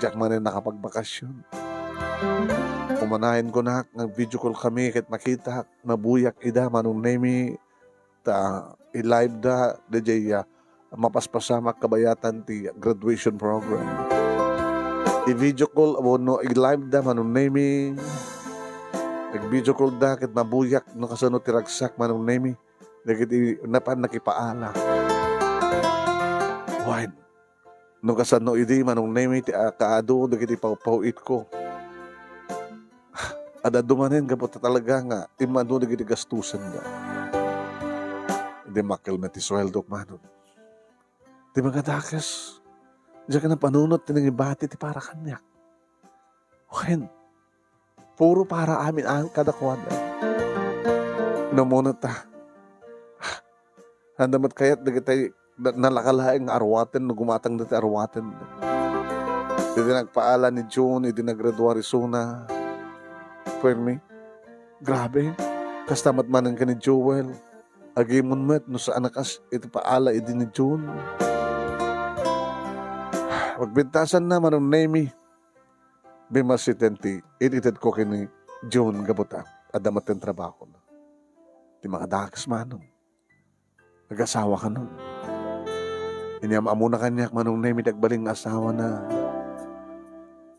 Diak manen nakapagbakasyon. Umanayen kunak nga video call kami ket makitak, mabuyak ida, Manong Nemi, ta i-live da daydiay, ah, mapaspasamak kabayatan ti graduation program. I-video call wenno i-live da Manong Nemi. Nag-video call da ket mabuyak no kasano ti ragsak Manong Nemi. Dagiti napan nakipaala. Wen, no kasano idi Manong Nemi ti, ah, kaadu dagiti pawpaw-itko. Ad-adu manen gapu ta talaga nga immano dagiti gastusenda. Idi makkel met ti sueldok, Manong. Ti magadakes, diak napanunot ti nangibati ti para kaniak. Wen, puro para amin a kadakuada. Namuna ta. Anda met kayat dagiti na-, nalaka laeng nga arwaten no gumatang dagiti arwaten. Iti nagpaala ni June, iti naggraduar isuna. Permi. Grabe. Kasta met manen ken ni Joel. Agimon met no saan a kas iti paala idi ni June. Pagpintasanna, Manong Nemi, bimmasiten ti it-itedko ken ni June gapu ta adda met ti trabahona. ti makadakes, Manong. Agasawakanon. Inyam-amuna kaniak, Manong Nemi, ti agbalin nga asawana.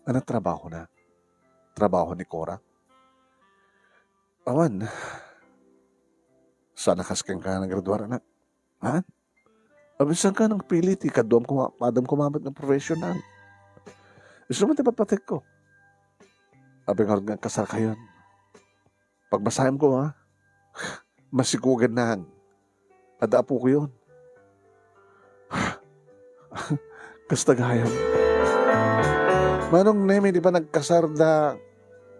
Ania trabahona? Trabaho ni Cora? Awan. Saan a kas kenka nagraduar, anak? Ha? Abisanka, nagpili ti kaduam kuma-, kaduam koma met nga professional. Isu met ti patpatekko. Apay ngarud nga agkasarkayon? Pagbasaem ko, ha? Masikugan nang. Adda apokoyon. Kasta gayam. Manong Nemi, di panagkasarda,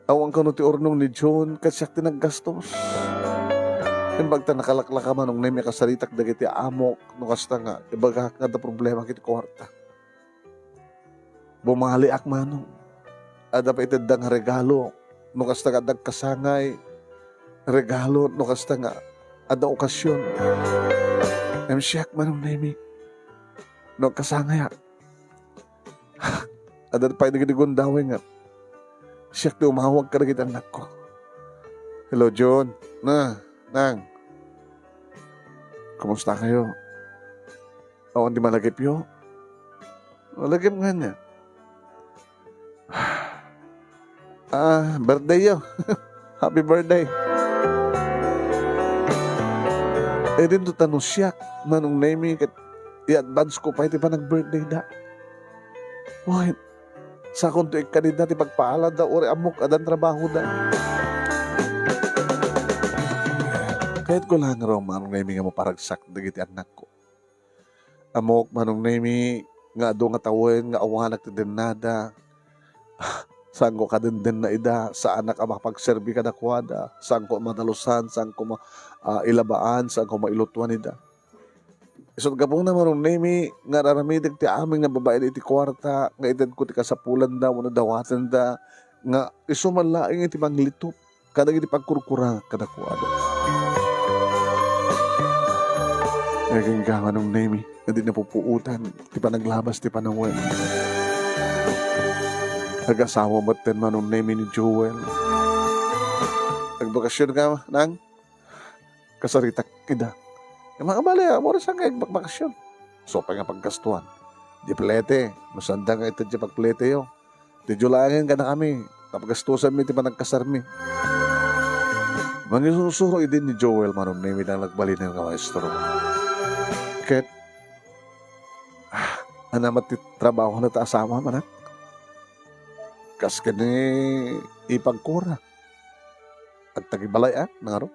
awan kano ti urnong ni June, ket siak ti naggastos. Imbag ta nakalaklaka, Manong Nemi, kasaritak dagiti amok, no kasta nga, ibagak nga adda problema iti kuarta. Bumaliak, Manong. Adda pay itedda nga regalo, no kasta nga adda kasangay. Regalo, no kasta nga adda okasion. Ngem siak, Manong Nemi, no kasangayak. Adda pay dagiti gundaway nga siak ti umawag kadagiti annakko. Hello, June. Na, Nang. Kumusta kayo? Awan ti malagipyo? Malagip nga niya. Ah, birthday yo. Happy birthday. Eh, din to tano siak, Manong Nemi, ket i-advance ko pay ti panag-birthday da. Why? Sakon to ikkanida ti pagpaalada, uri ammok adan trabaho da. Kayat ko lang raw, Manong Nemi, nga maparagsak dagiti annakko. Ammok, Manong Nemi, nga adu nga tawen nga awanak ti dennada. Saanko kadendenna ida, saanak a makapagserbi kadakuada, saanko madalusan, saanko ma-, ah, ilabaan, saanko mailutuan ida. Isut' gapuna, Manong Nemi, nga ar-aramidek ti amin nga babaen iti kuarta, nga itedko ti kasapulanda wenno dawatenda, nga isu man laeng iti manglitup kadagiti pagkurkura kadakuada. Agingga, Manong Nemi, nga di napupuotan ti panaglabas ti panawen. Agasawa metten, Manong Nemi, ni Joel. Agbakasyon ka, Nang? Kasaritak ida. Nga mga bale, amores nga agbakbakasyon. Isu pay nga paggastuan. Di plete, no sanda nga ited ti pagpleteyo. Ti Dios laengen kadakami, ta pagastusanmi ti panagkasarmi. Mangisusuro idi ni Joel, Manong Nemi, dagiti nagbalinen nga maestro. Ket, ah, ania met ti trabaho na ta asawa, manak? Kas ken ni Ipag Cora. Agtagibalay, a, nangaro?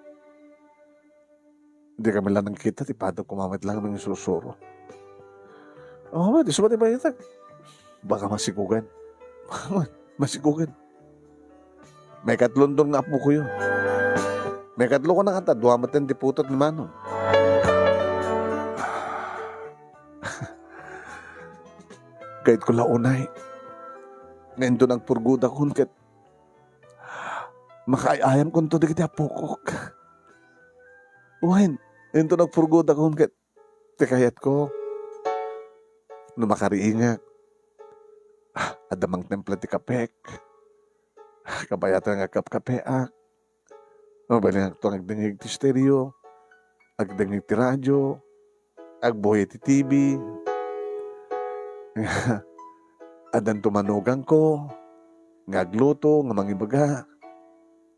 Dikami la nagkita, ti padok koma met lang mangisusuro. Oh, di suba ti bayatag. Baka masikugan. Masikugan. Maikatlo nga apokoyo. Maikatlo ko na kata, dua met ti putot ni Manong. Kayat ko la unay. Nga inton agpurgodakon ket makaay-ayamkonto dagiti apokok. Wen, inton agpurgodakon ket ti kayatko, no makariingak, ah, adda mangtempla ti kapek. Ah, kabayatan nga agkapkapeak. Mabalinakto nga agdengngeg ti stereo, agdengngeg ti radio, agbuhi ti T V. Addanto manugangko nga agluto, nga mangibaga,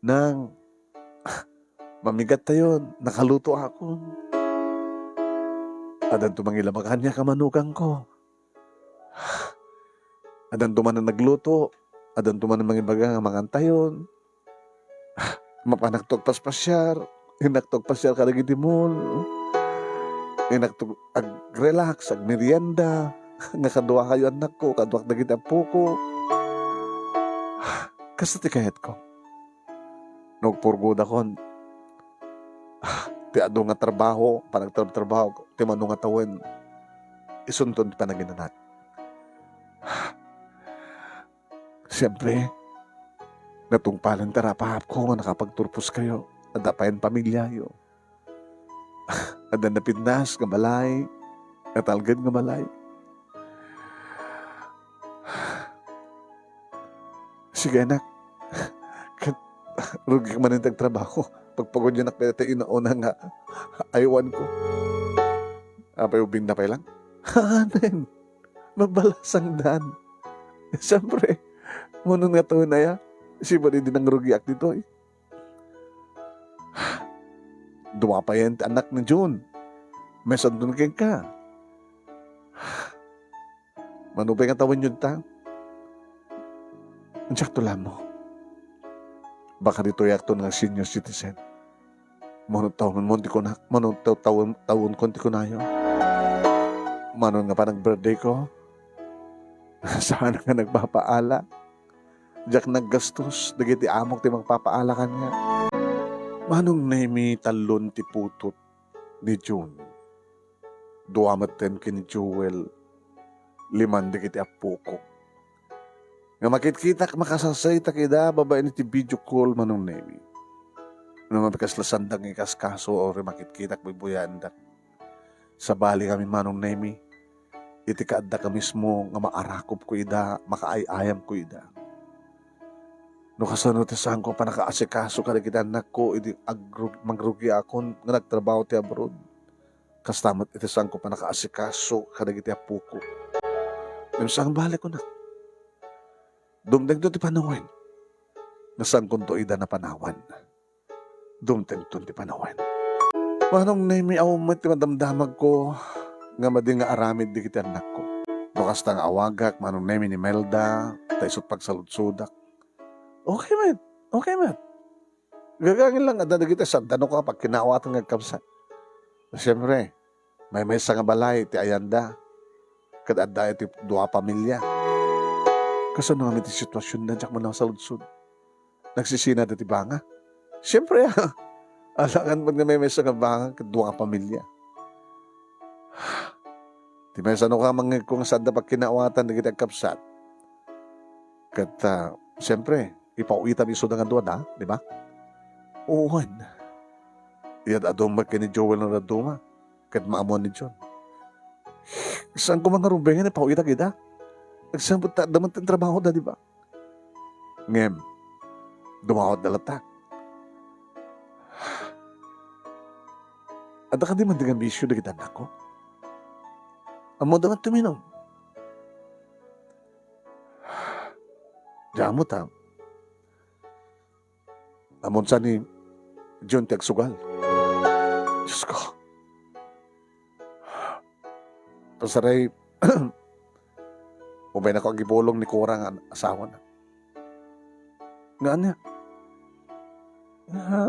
"Nang, mamigattayon, nakalutoakon." Addanto mangilabagan nga manugangko. Addanto manen agluto, addanto manen mangibaga nga mangantayon. Mapanakto agpaspasiar, innakto agpasiar kadagiti mall. Innakto ag-relax, agmerienda. Nga kaduakayo, annakko, kaduak dagiti ampoko. Kasta ti kayatko. No agpurgodakon, ti adu nga trabaho, panagtrabtrabaho, ti mano nga tawen, isunton ti panaginanak. Siempre, natungpalen ti rapaapko nga nakapagturposkayo, adda payen pamiliayo. Adda napintas nga balay, natalged nga balay. Sige, anak. Ket rugik manen ti agtrabaho. Pagpagudyanak pay ti inauna nga aywanko. Apay, ubingna pay lang? Haanen. Mabalasangdan. Siyempre, mano nga tawen aya? Siba idi nangrugiak ditoy. Dua pay ti anak ni Jun. Maysanton kenka. Mano pay nga tawenyo ta? Diakto la ammo. Baka ditoyakton nga senior citizen. Mano tawenmon ti kunak, mano taw-, tawen-, tawenkon ti kunayo. Mano nga panag-birthday ko? Saan nga nagpapaala? Diak naggastos dagiti amok ti magpapaala kaniak. Manong Nemi, tallon ti putot ni Jun. Dua metten ken ni Joel, liman dagiti appoko. Nga makitkitak, makasasaytak ida babaen iti video call, Manong Nemi. No mapikasla, saandak nga ikaskaso, o makitkitak, buybuyaendak. Sabali ngamin, Manong Nemi, iti kaaddaka mismo nga maarakopko ida, makaay-ayamko ida. No kasano ti saanko a pannakaasikaso kadagiti annakko idi agru-, mangrugiakon nga nagtrabaho ti abroad, kasta met iti saanko a pannakaasikaso kadagiti appoko. Ngem saan bale, kunak. Dumtengto ti panawen nga saankonto ida napanawan. Dumtengton ti panawen. Manong Nemi, awan met ti madamdamagko nga madi nga aramid dagiti annakko. No kasta nga awagak, Manong Nemi, ni Melda, ta isut' pagsaludsodak. Okay met. Okay met. Gagangin lang, adda dagiti saandanok a pagkinaawatan nga agkabsat. Siyempre, maymaysa nga balay ti ayanda, ket adda iti dua a pamilya. Kasano ngamin ti situasionda, diak man masaludsod? Nagsisinada ti banga? Siyempre, ah, alangan met nga maymaysa nga banga ket dua a pamilya. Ti maysanoka, mangngegko nga saanda pagkinaawatan dagiti agkabsat. Ket, ah, siyempre, ipaw-itam isuda nga dua da, di ba? Wen. Iyad-adum met ken ni Joel no dadduma, ket maammuan ni Jun. Saan ko man nga rubengen, ipaw-itak ida. Nagsambut ta, adda met ti trabaho da, di ba? Ngem, dumawatda latta. Adda kadi man di nga bisio dagiti annakko? Ammoda met ti uminum. Diak ammo ta. Ammon sa ni Jun ti agsugal. Diyos ko. Pasaray, umaynako agipulong ni Cora nga asawana. Nga ania? Nga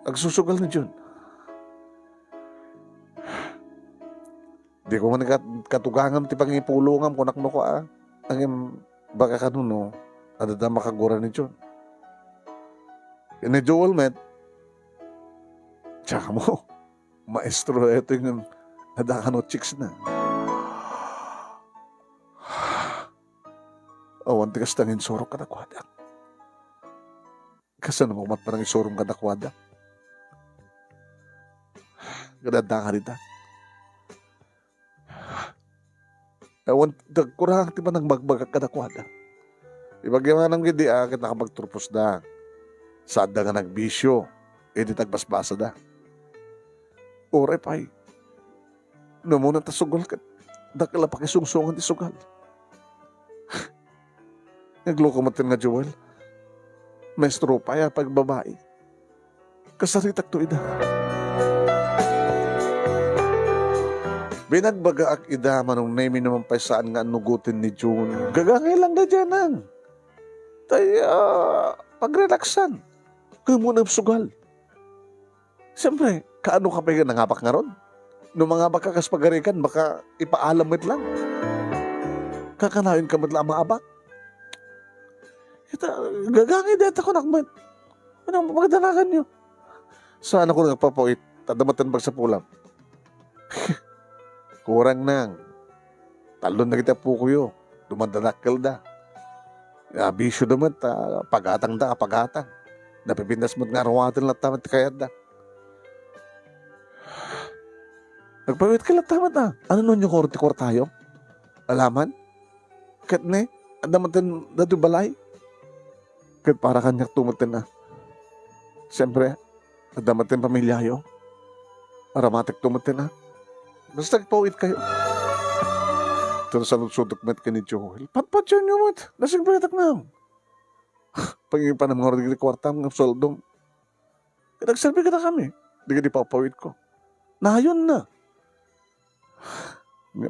agsusugal ni Jun. Di ko man kat-, katugangam ti pangipulongam, kunak no ko, ah. Ngem, baka kanuno, adda makagura ni Jun. Ni Joel met, tsaka mo, maestro ito yung adda kano chicks na. Awan ti kasta nga insurok kadakuada. Kasano mo met panangisurom kadakuada? Kadadda ka dita. Awan, nagkurang ti panangbagbagak kadakuada. Ibagyo nga nang gidi, ah, ket nakapagturposda. Saanda nga nagbisyo, idi tagbasbasada. Uray pay. No, muna ta sugal ket dakkel a pakisungsungan ti sugal. Nagloko met nga Joel. Maestro pay a pagbabai. Kasaritakto ida. Binagbagaak ida, Manong Nemi, no man pay saan nga annugoten ni Jun. Gagangay lang daydiay nang. Tay, ah, pagrelaksan. Kayo muna sugal. Siyempre, kaano ka pay nangabak ngarud? No mangabak ka kas pagarikan, baka ipaalam met lang. Kakanayon ka met lang a maabak. Kita, gagangay deta kunak met. Ano, pagdanagan nyo? Saan ako nagpapawit? Tadamatan pagsapulam. Kurang nang. Tallon dagiti appokoyo. Dumadadakkelda. Ah, bisyoda met, ah, pagatangda, ah, pagatang. Napipintas met nga aruaten latta met ti kayatda. Nagpawit ka latta met, ah. Ano nunyo ko ti kwartayo? Alaman? Ket ne, adda met daytoy balay. Ket para kaniak to met, ah. Siyempre, adda met ti pamiliayo. Aramatekto met ti na. Basta agpaw-itkayo. Ket saludsodek met ken ni Joel. Patpationyo met. Nasingpetakna. Pangipanam nga dagiti kuartam nga sueldom. Ket agserbi kadakami. Dagiti pawpawitko. Nayonna.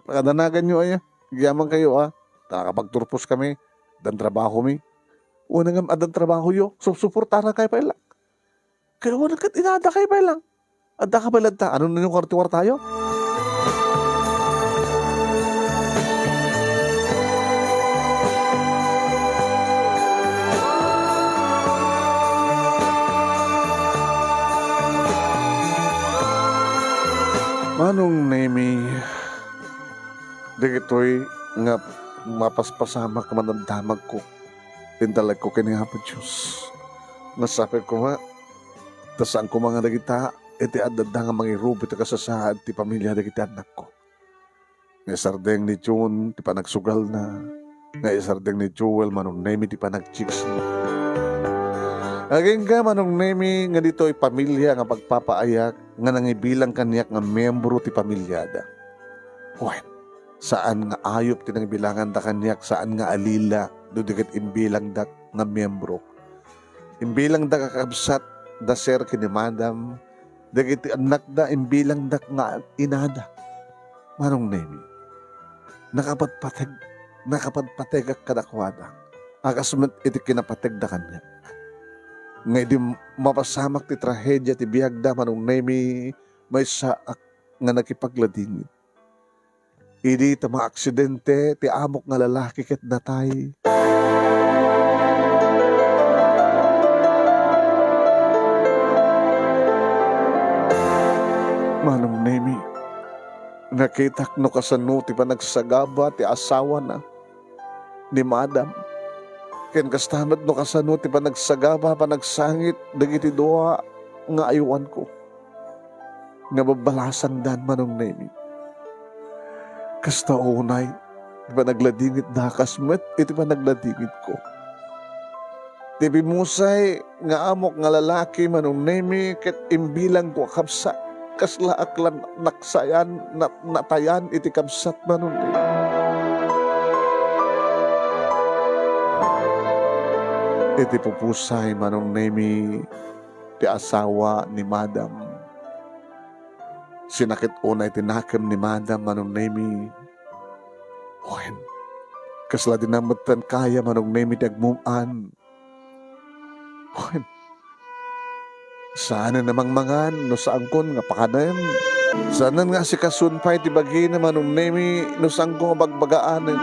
Pakadanaganyo aya. Agyamankayo a. Ta nakapagturposkami. Addan trabahomi. Wen ngem addan trabahoyo. Susuportarankayo pay la. Kaya wala ket inadakayo pay lang. Addaka pay latta. Ano na yung kwarta-kwartayo? Manong Nemi, dagitoy nga mapaspasamak man damdamagko. Intalekko ken ni Apo Dios. Nga sapay koma, ta saan koma nga dagita iti adda nga mangirubo iti kasasaad ti pamilya dagiti annakko. Nga isardeng ni June ti panagsugalna, nga isardeng ni Joel Manong Nemi ti panagchicks. Agingga Manong Nemi nga ditoy pamilya nga pagpapaayak nga nangibilang kaniak nga miyembro ti pamilyada. Wen, saan nga ayup ti nangibilanganda kaniak, saan nga alila no di ket imbilangdak nga miyembro. Imbilangda a kabsat da sir ken ni madam, dagiti annakda imbilangda nga inada. Manong Nemi, nakapatpateg, nakapatpategak kadakuada, a kas met iti kinapategda kaniak. Nga idi mapasamak ti trahedia ti biagda, Manong Nemi, maysaak nga nakipagladingit. Idi ta maaksidente ti amok nga lalaki ket natay. Manong Nemi, nakitak no kasano ti panagsagaba ti asawana ni madam. Ken kasta met no kasano ti panagsagaba, panagsangit dagiti dua nga aywanko. Nga babbalasangdan, Manong Nemi. Kasta unay, ti panagladingitda kas met iti panagladingitko. Ti bimmusay nga amok nga lalaki, Manong Nemi, ket imbilangko a kabsat, kaslaak la naksayan, na-, natayan iti kabsat, Manong Nemi. Iti pupusay, Manong Nemi, ti asawa ni madam. Sinakit unay ti nakem ni madam, Manong Nemi. Wen, kasla di na metten kaya, Manong Nemi, ti agmum-an. Wen, saanen a mangmangan no saankon nga pakanen. Saanen nga asikason pay ti bagina, Manong Nemi, no saanko nga bagbagaanen.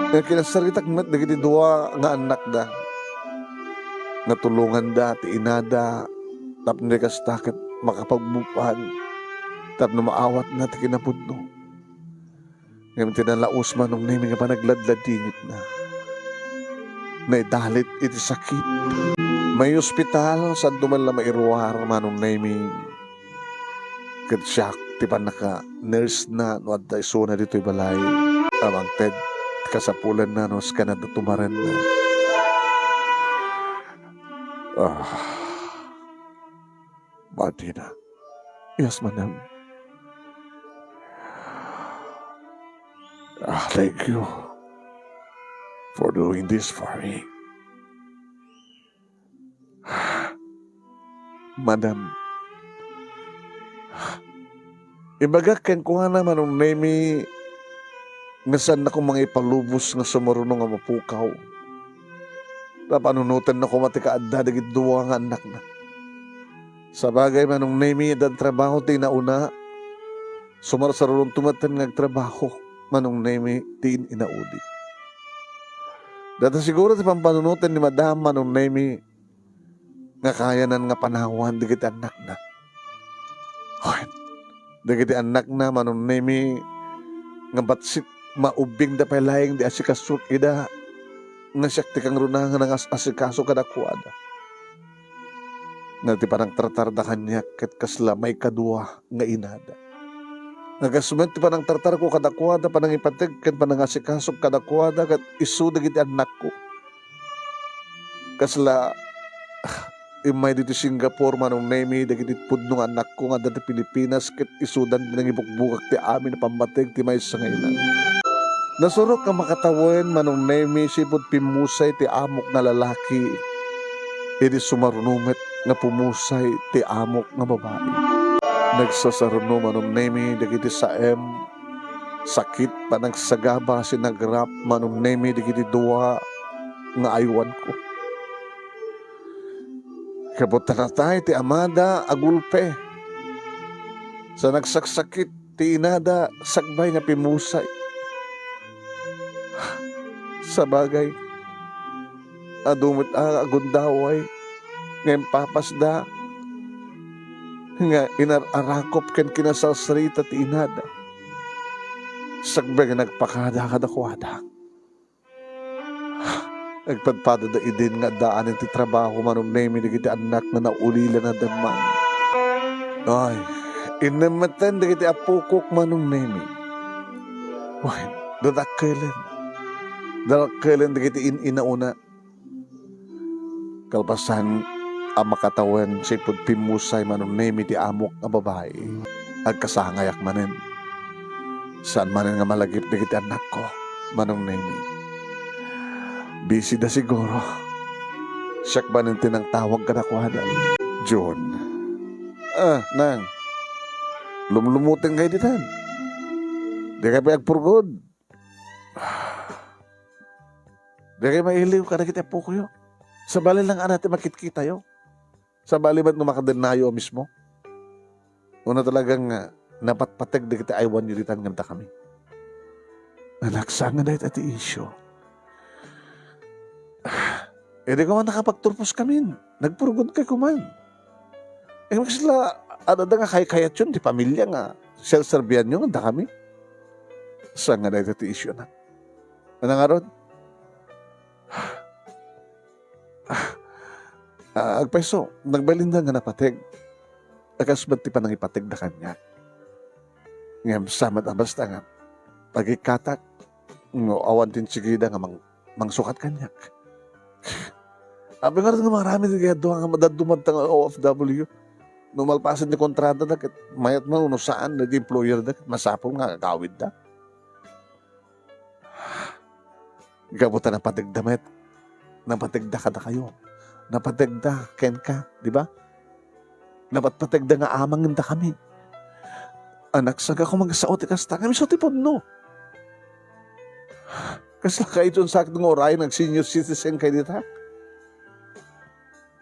Nga kinasaritak met dagiti dua nga annakda. Nga tulonganda ti inada tapno di kasta ket makapagmum-an, tapno maawatna ti kinapudno. Ngem ti nalaus, Manong Nemi, nga panagladladingitna, naidalit iti sakit. Maiospital, saanto man la mairuar, Manong Nemi. Ket siak ti pannaka-nurse na no adda isuna ditoy balay a mangted ti kasapulanna no sika na tumarenna. Ah, madina. Yes, madam. Ah, thank you for doing this for me. Madam, ibagak kenkuana, Manong Nemi, nga saannako mangipalubos nga sumuruno nga mapukaw. Ta panunotenna koma ti kaadda dagiti dua nga annakna. Sabagay, Manong Nemi, addan trabaho ti inauna. Sumarsaruronto met nga agtrabaho, Manong Nemi, ti in-inaudi. Dayta siguro ti pampanunoten ni Madam, Manong Nemi, nga kayanan nga panawan dagiti annakna. Wen, dagiti annakna, Manong Nemi, nga bassit maubbingda pay laeng di asikasok ida, nga siak ti kangruna nga nangas-asikaso kadakuada. Nga ti panangtartarda kaniak ket kasla maikadua nga inada. Nga kas met ti panangtartarko kadakuada, panangipateg ken panangasikasok kadakuada ket isu dagiti annakko. Kasla, Immay ditoy Singapore, Manong Nemi, dagiti pudno nga annakko nga adda ti Pilipinas ket isudan ti nangibukbukak ti amin a pammateg ti maysa nga ina. Nasurok nga makatawen, Manong Nemi, sipud pimmusay ti amok nga lalaki. Idi sumaruno met nga pumusay ti amok nga babai. Nagsasaruno, Manong Nemi, dagiti saem, sakit, panagsagaba, sinagrap, Manong Nemi, dagiti dua nga aywanko. Kabutta natay ti amada a gulpe. Sa nagsaksakit ti inada, sakbay nga pimusay. Sabagay, adu met a agundaway nga impapasda, nga inar-arakop ken kinasarsarita ti inada. Sakbay nga nagpakada kadakuada. Nagpadpadada idin nga addaanen ti trabaho, Manong Nemi, dagiti annak nga naulila na damman. Ay, innem metten dagiti apokok, Manong Nemi. Wen, dadakkelen. Dadakkelen dagiti in-inauna. Kalpasan a makatawen sipud pimmusay, Manong Nemi, ti amok nga babai, agkasangayak manen. Saan manen nga malagip dagiti annakko, Manong Nemi. Busy da siguro. Siak manen ti nangtawag kadakuada. June. Ah, Nang. Lumlumuteng kayo ditan. Di kayo pay agpurgod. Dagay mailiw kadagiti appokoyo. Sabali lang a ti makitkitayo. Sabali met no makadennayo a mismo. Una talagang, ah, napatpateg dagiti aywanyo ditan nga dakami. Anak, saan nga dayta ti isyu? Idi koma nakapagturpos kamin, nagpurgod kay kuman. Eh, kasla, adda nga kaykayatyon ti pamilya nga serserbianyo nga dakami. Saan nga dayta ti isyu, anak? Ano ngarud? Ah, agpayso, nagbalinda nga napateg. A kas met ti panangipategda kaniak. Ngem sa met a basta nga, pagikkatak, no awan ti insigida nga mang-, mangsukat kaniak. Apay ngarud nga mangaramid iti kaduadua nga dadduma nga O F W? No malpasen ti kontrata da, ket mayat man wenno saan, ti employer da, ket masapul nga agawidda. Gapu ta napategda met. Napategda kadakayo. Napategda kenka, di ba? Napatpategda nga amangenda kami. Anak, saan ka koma nga sao ti kasta? Ngem isu ti pudno. Kasla kayton sakit nga uray nag-senior citizen kay dita?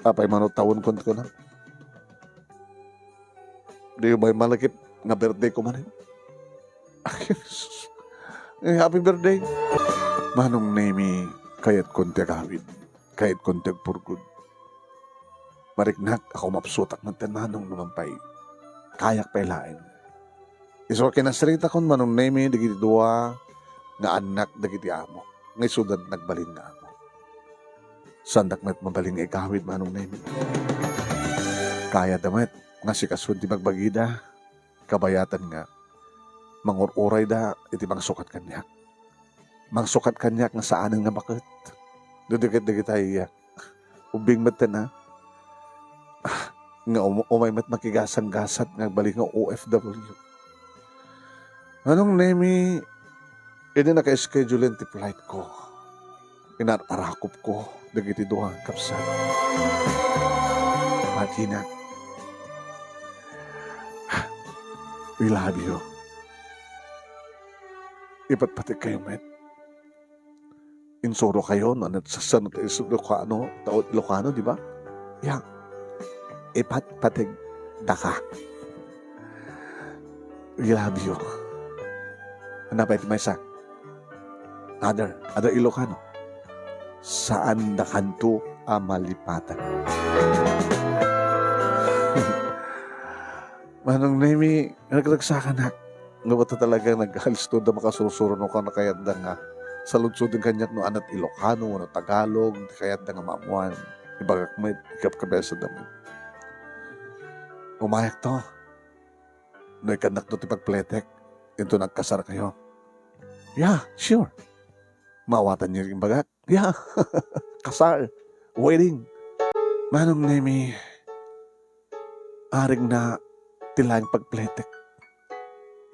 Apay mano tawen kunto na. Di ba malakip nga birthday ko manen? Eh, happy birthday. Manong Nemi, kayat kon ti agawid. Kayat kon ti agpurgod. Mariknak a kumapsutak man ten Manong no man pay. Kayak pay laeng. Isu a kinasarita kon Manong Nemi dagiti dua nga annak dagiti amo. Nga isudan nagbalin nga amo. Saandak met mabalin nga igawid, Manong Nemi. Kayada met nga sikasuen ti bagbagida, kabayatan nga mangur-urayda iti mangsukat kaniak. Mangsukat kaniak nga saanen nga baket. Dagiti ket dagiti ay, ah, ubbing met ten, ah. Ah, nga um-, umay met makigasanggasat nga agbalin nga O F W. Manong Nemi, idi naka-schedule ti flight ko, inar-arakop ko dagiti dua nga kabsat. Martina, we love you. Ipatpatek kayo met. Insuro kayo, no, ano, sa, sa, sa Ilocano, tao Ilocano, di ba? Ya. Ipatpatek daka. We love you. Ano pa iti maysa? Other, other Ilocano. Saan dakanto a malipatan. Manong Nemi, nagragsakanak. Nga bata talaga nagkalisto da makasursuro no kan kayat da nga saludsodin kaniak no anat Ilocano wenno Tagalog, kayat da nga maamuan. Ibagak met, ikapkabesa da met. Umayak to. No ikannak to ti pagpletek, into nagkasar kayo. Yeah, sure. Maawatan niyo rin bagak. Yeah. Kasar. Wedding. Manong Nemi, arigna ti laeng pagpletek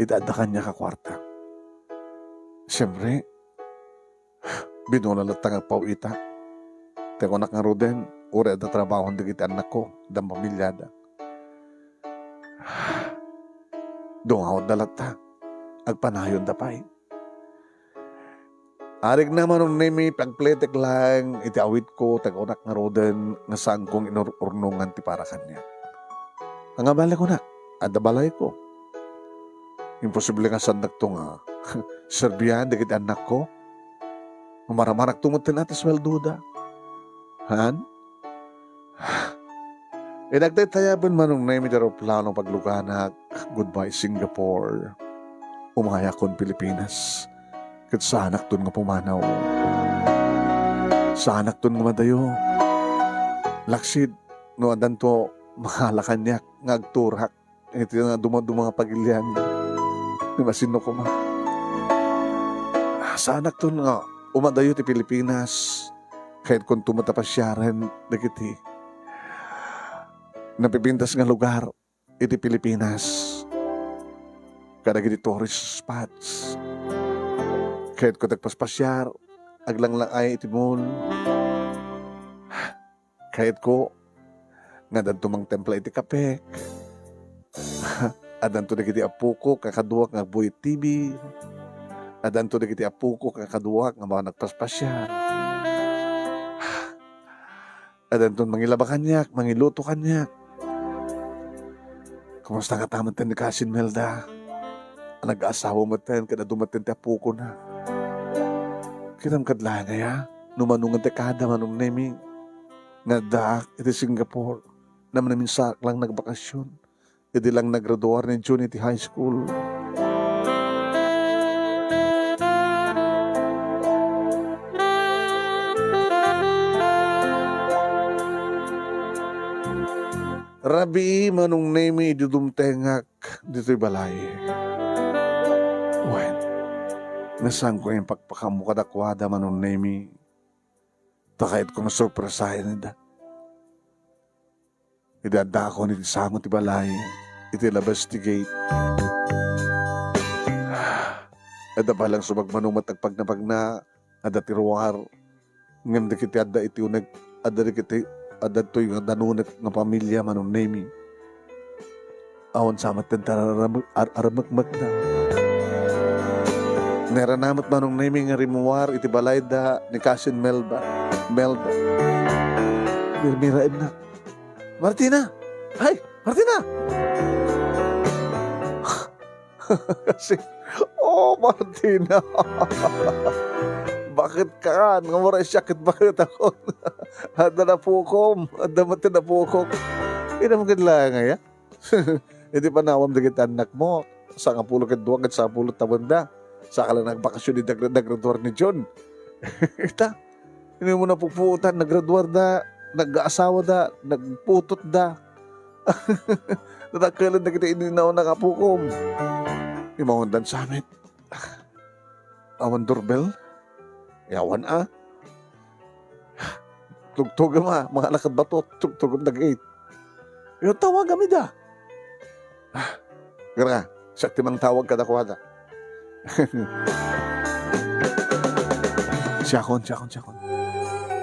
iti adda kaniak a kuarta. Siempre, binula latta nga agpaw-ita. Ti kunak ngaruden, uray adda trabahon dagiti annakko, adda pamiliada. Dungawda latta, agpanayonda pay. Arigna, Manong Nemi, pagpletek laeng iti awitko, ti kunak ngaruden nga saankong inur-urnongan ti para kaniak. Nga bale kunak, adda balayko. Imposible nga saannakto nga serbian dagiti annakko. Nga maramarakto met ti sueldoda. Han? Inagtaytayaben, Manong Nemi, ti eroplano pagluganak, goodbye Singapore. Umayakon Pilipinas. Ket saanakton nga pumanaw. Saanakton nga madayo. Laksid, no addanto makala kaniak nga agturak iti dumaduma nga pagilian. Ni masino koma. Saanakton nga umadayo ti Pilipinas. Kayatkonto met a pasiaren dagiti napipintas nga lugar iti Pilipinas. Kadagiti tourist spots. Kayatko ti agpaspasiar, aglanglaay iti mall. Kayatko nga addanto mangtempla iti kape. Addanto dagiti apokok a kaduak nga agbuy T V. Addanto dagiti apokok a kaduak nga mao nagpaspasiar. Addanton mangilaba kaniak, mangiluto kaniak. Kumusta ngata metten ni Cousin Melda? Nag-asawa metten, ket adu metten ti apokona. Kitam kad laeng aya, no mano nga dekada, Manong Nemi, nga addaak iti Singapore. Namnamisaak lang nagbakasyon. Idi lang nagraduar ni Jun iti high school. Rabii, Manong Nemi, idi dumtengak ditoy balay. Wen, nasanko impakpakammo kadakuada, Manong Nemi. Ta kayatko nga sorpresaen ida. Idi addaakon iti sango ti balay, iti labas ti gate. Adda pay lang sumagmamano met agpagnapagna, adda ti ruar. Ngem dagiti adda iti uneg, adda dagiti, adda toy nga danunek nga pamilia, Manong Nemi. Awan sa met ti ar-, ar-, armekmekda. Nairana met, Manong Nemi, nga rimmuar iti balayda ni Cousin Melba. Melba. Mirmiraennak. "Martina! Ay, Martina!" Kasi, "Oh, Martina! Bakit ka? Nga waray siya, ket bakit ako?" "Adda napukom. Adda met ti napukok." Inam ket laeng aya. Iti panawam dagiti annakmo, sangapulo ket dua ket sangapulo tawenna. Saka la nagbakasyon idi naggra-, nagraduar ni Jun. Ita, ino mo napukpuotan, nagraduarda, nag-aasawada, nagputotda. Nadakkelan dagiti ininaw nga apukom. Imawandan sa met. Awan doorbell? Yawan a. Tugtugem a, mga lakad bato, tugtugem da gate. Yo, tawagam ida. Ah, gara, siak ti mangtawag kadakuada. Siakon, siakon, siakon.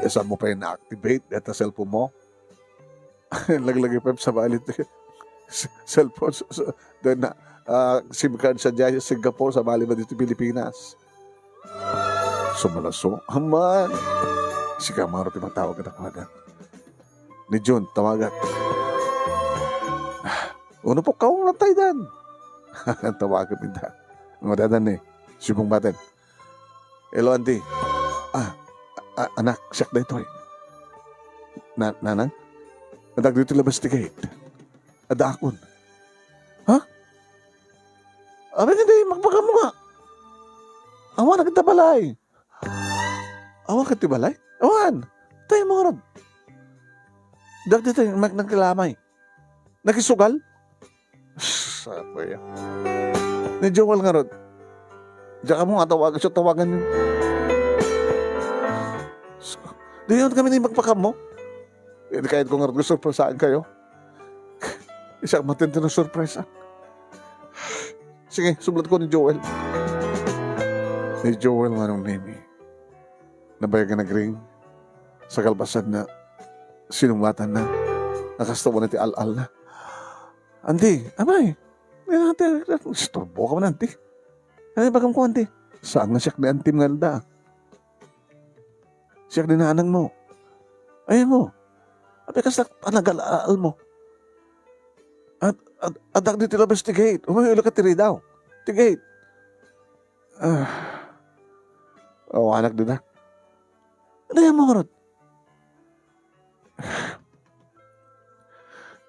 Saan mo pay na-activate deta cellphone mo? Laglagipen sabali ti cellphone, so, so, then, ah, SIM card sadiay Singapore, sabali met ditoy Pilipinas. Sumalaso, aman. Sika, Maro, ti mangtawag kadakuada. Ni Jun, tawagak. Ah, uno po, kaong nataydan. Tawagak ida. Madadan ni, subong baten. "Hello, auntie." "Ah, a-, anak, siak daytoy." "Na-, nanang?" "Adda ditoy labas ti gate. Addaakon." "Ha? Amin, hindi, magpakammo nga." "Awan, nagita balay." "Awan ka ti balay?" "Awan. Tayo mo ngarud." "Dagditoy, mag-, nagkilamay." "Nakisugal?" Sapoy. Ni Joel ngarud. Diak ammo nga tawagan, siya tawagan niyo. Diyon kami ni magpakammo. Idi kayatko ngarud nga sorpresaankayo. Siak manen ti nasorpresa. Sige, sublatko ni Joel. Ni Joel, Manong Nemi. Nabayag nga nagring. Sa kalpasanna, sinungbatanna. Nakastawna ti al-alna. Anti, amay. Istorboka man, anti. Ano ibagam ko, anti? Saan nga siak ni antim nga alda? Siak ni nanangmo. Ayanmo. Apay kasta a nagal-almo? Ad-, ad-, addak ditoy labas ti gate. Umayka ti ridaw. Ti gate. Ah. Awanak dida. Ano yan mo, Rod?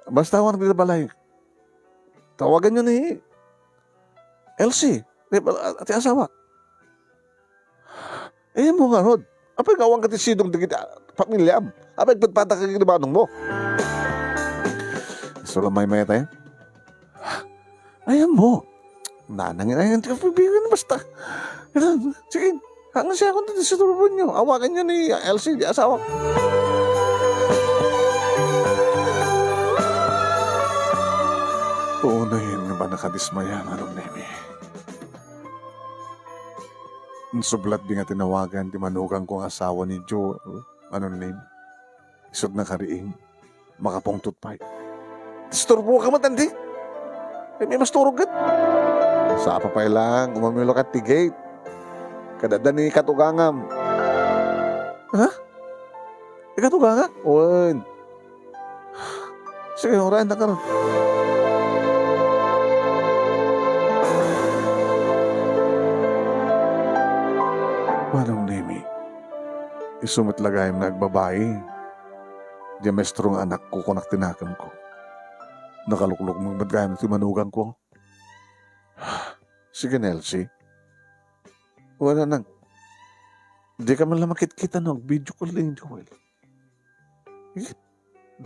Basta awanak dida balay. Tawagan nyo ni Elsie. Ti bal-, ti asawa. Eh, mo nga, Rod. Apay nga awan ka ti sidong dagiti, ah, pamiliam? Apay agpadpada ka iti manong mo? Isu la maymay tayo. Ayan mo. Nanangin, ayan, ti kapibigan, basta. Sige, hanggang siya akong disturbo nyo. Awagan nyo ni Elsie, di asawa. Unayen nga ba nakadismaya, Manong Nemi? Insublatmi nga tinawagan ti manugang ko nga asawa ni Joel, Manong Nemi. Isut' nakariing, makapungtot pay. Disturbo ka met, anti? Ay, may masturog ket. Sapa pay lang, umamilo ka ti gate. Kadada ni katugangam. Ha? Ikatugangak? Wen. Sige, urayan na karon. Manong Nemi, isu met la gayam nga agbabai. Diay maestro nga anakko, kunak ti nakemko. Nakaluklukmeng met gayam ti manugangko. Sige, Nelsie. Wala nang. Di ka man lang makitkita no, video call ni Joel. Eh,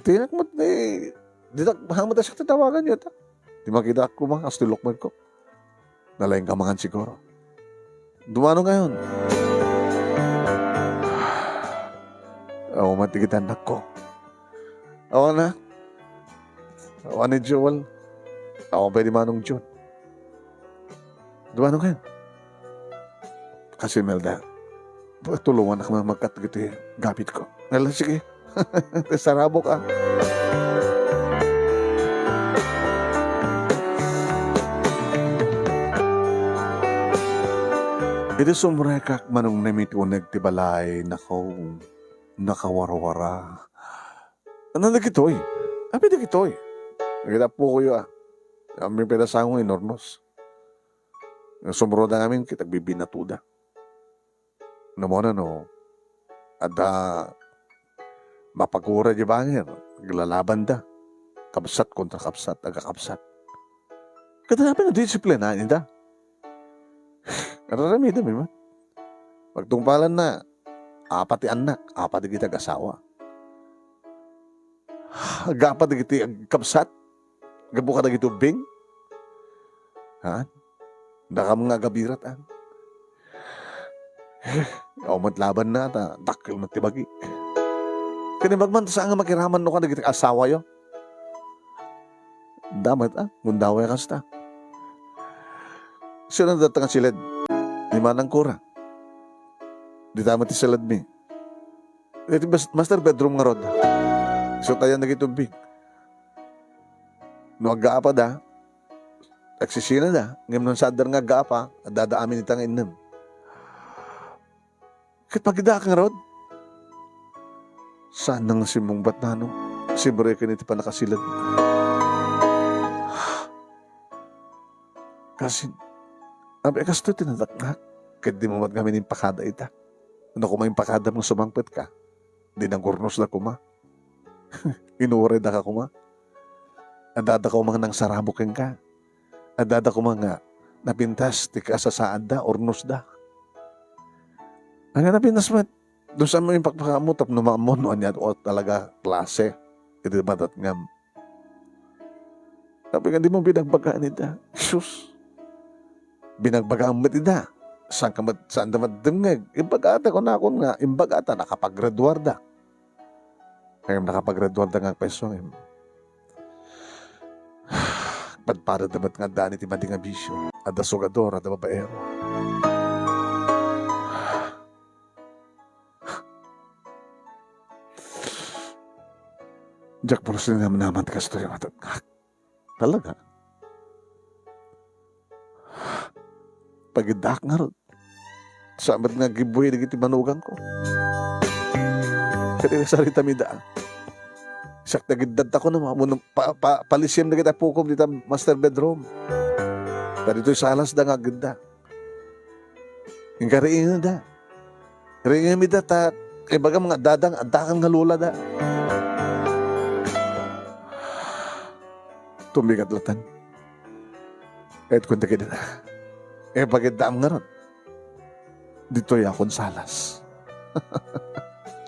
dinak met, eh, dinak, hangmat a siak ti tawagan yo, ta. Di makita ak koma, kas ti lukmagko. Nalaing ka mangan siguro. Dumano ngayon. Awan man ti kitannakko. Awan na. Awan ni Joel. Awan pay ni Manong John. Dumano ngayon. Kasi, Imelda, tulungan ak man magkat iti gapit ko. Ala, sige. Sarabok, ah. Idi sumrekak, Manong Nemi, ti uneg ti balay, nako, nakawarwara. Ano dagitoy? Apay dagitoy? Nagita pukoyo, ah. Amin pinasango, inurnos. Sumro da ngamin, ket agbibinatuda. Namuna no, adda mapagura di bangir, aglalabanda. Kabsat kontra kabsat, agkakabsat. Ket apay nga disiplinaen ida? Araramidem, man. Pagtungpalan na, apat ti annak, apat dagiti asawa. Aggapat dagiti agkabsat, gapu kadagiti ubbing. Ha? Dakam nga agabirat, ah. Awan met labanna, ta dakkel met ti bagi. Ken imbag man, saan nga makiraman no kadagiti asawayo? Damet, ah, gundaway kasta. Sino dayta nga siled? Ni Manang Cora. Dita met ti siledmi. Iti bas-, master bedroom ngarud. Isu tayan dagiti ubbing. No aggaapada, agsisinada, ngem no saanda nga aggaapa, addada amin ita nga innem. Ket pagiddaak ngarud, saan nga simmungbat nano, sibreken iti pannakasiled. Kasin, apay kastoy ti nadaknak, ket dimo met ngamin impakada ita. No koma impakadam nga sumangpetka, di nagurnosda koma. Inuray daka koma. Addada koma nga nangsarabok kenka. Addada koma nga napintas ti kasasaadda, urnosda. Ania napintas met? No saan mo impakpakaammo tapno maammo no ania a talaga klase iti madatngam. Apay nga dimo binagbagaan ida? Sus! Binagbagaam met ida. Saan ka met, saanda met dumngeg? Imbagata, kunakon nga, imbagata, nakapaggraduarda. Ngem nakapagreduarda nga agpayso, ngem padpadada met nga addaan iti madi nga bisio. Adda sugador, adda babaero. Diak pulos ni namnama ti kastoy a matatngak. Talaga. Pagiddaak ngarud. Saan met nga aggibuhi dagiti manugangko. Kadi nasaritami da. Siak ti agiddadta kuno, ma-, mun-, pa-, pa-, palisiem dagiti apokom dita master bedroom. Ta ditoy salasda nga agidda. Inka riingenda. Riingem ida ta ibagam nga addada, addakan nga lolada. Tumbigat latta. Ket kunta kadada. Ipagiddaam ngarud. Ditoy akon salas.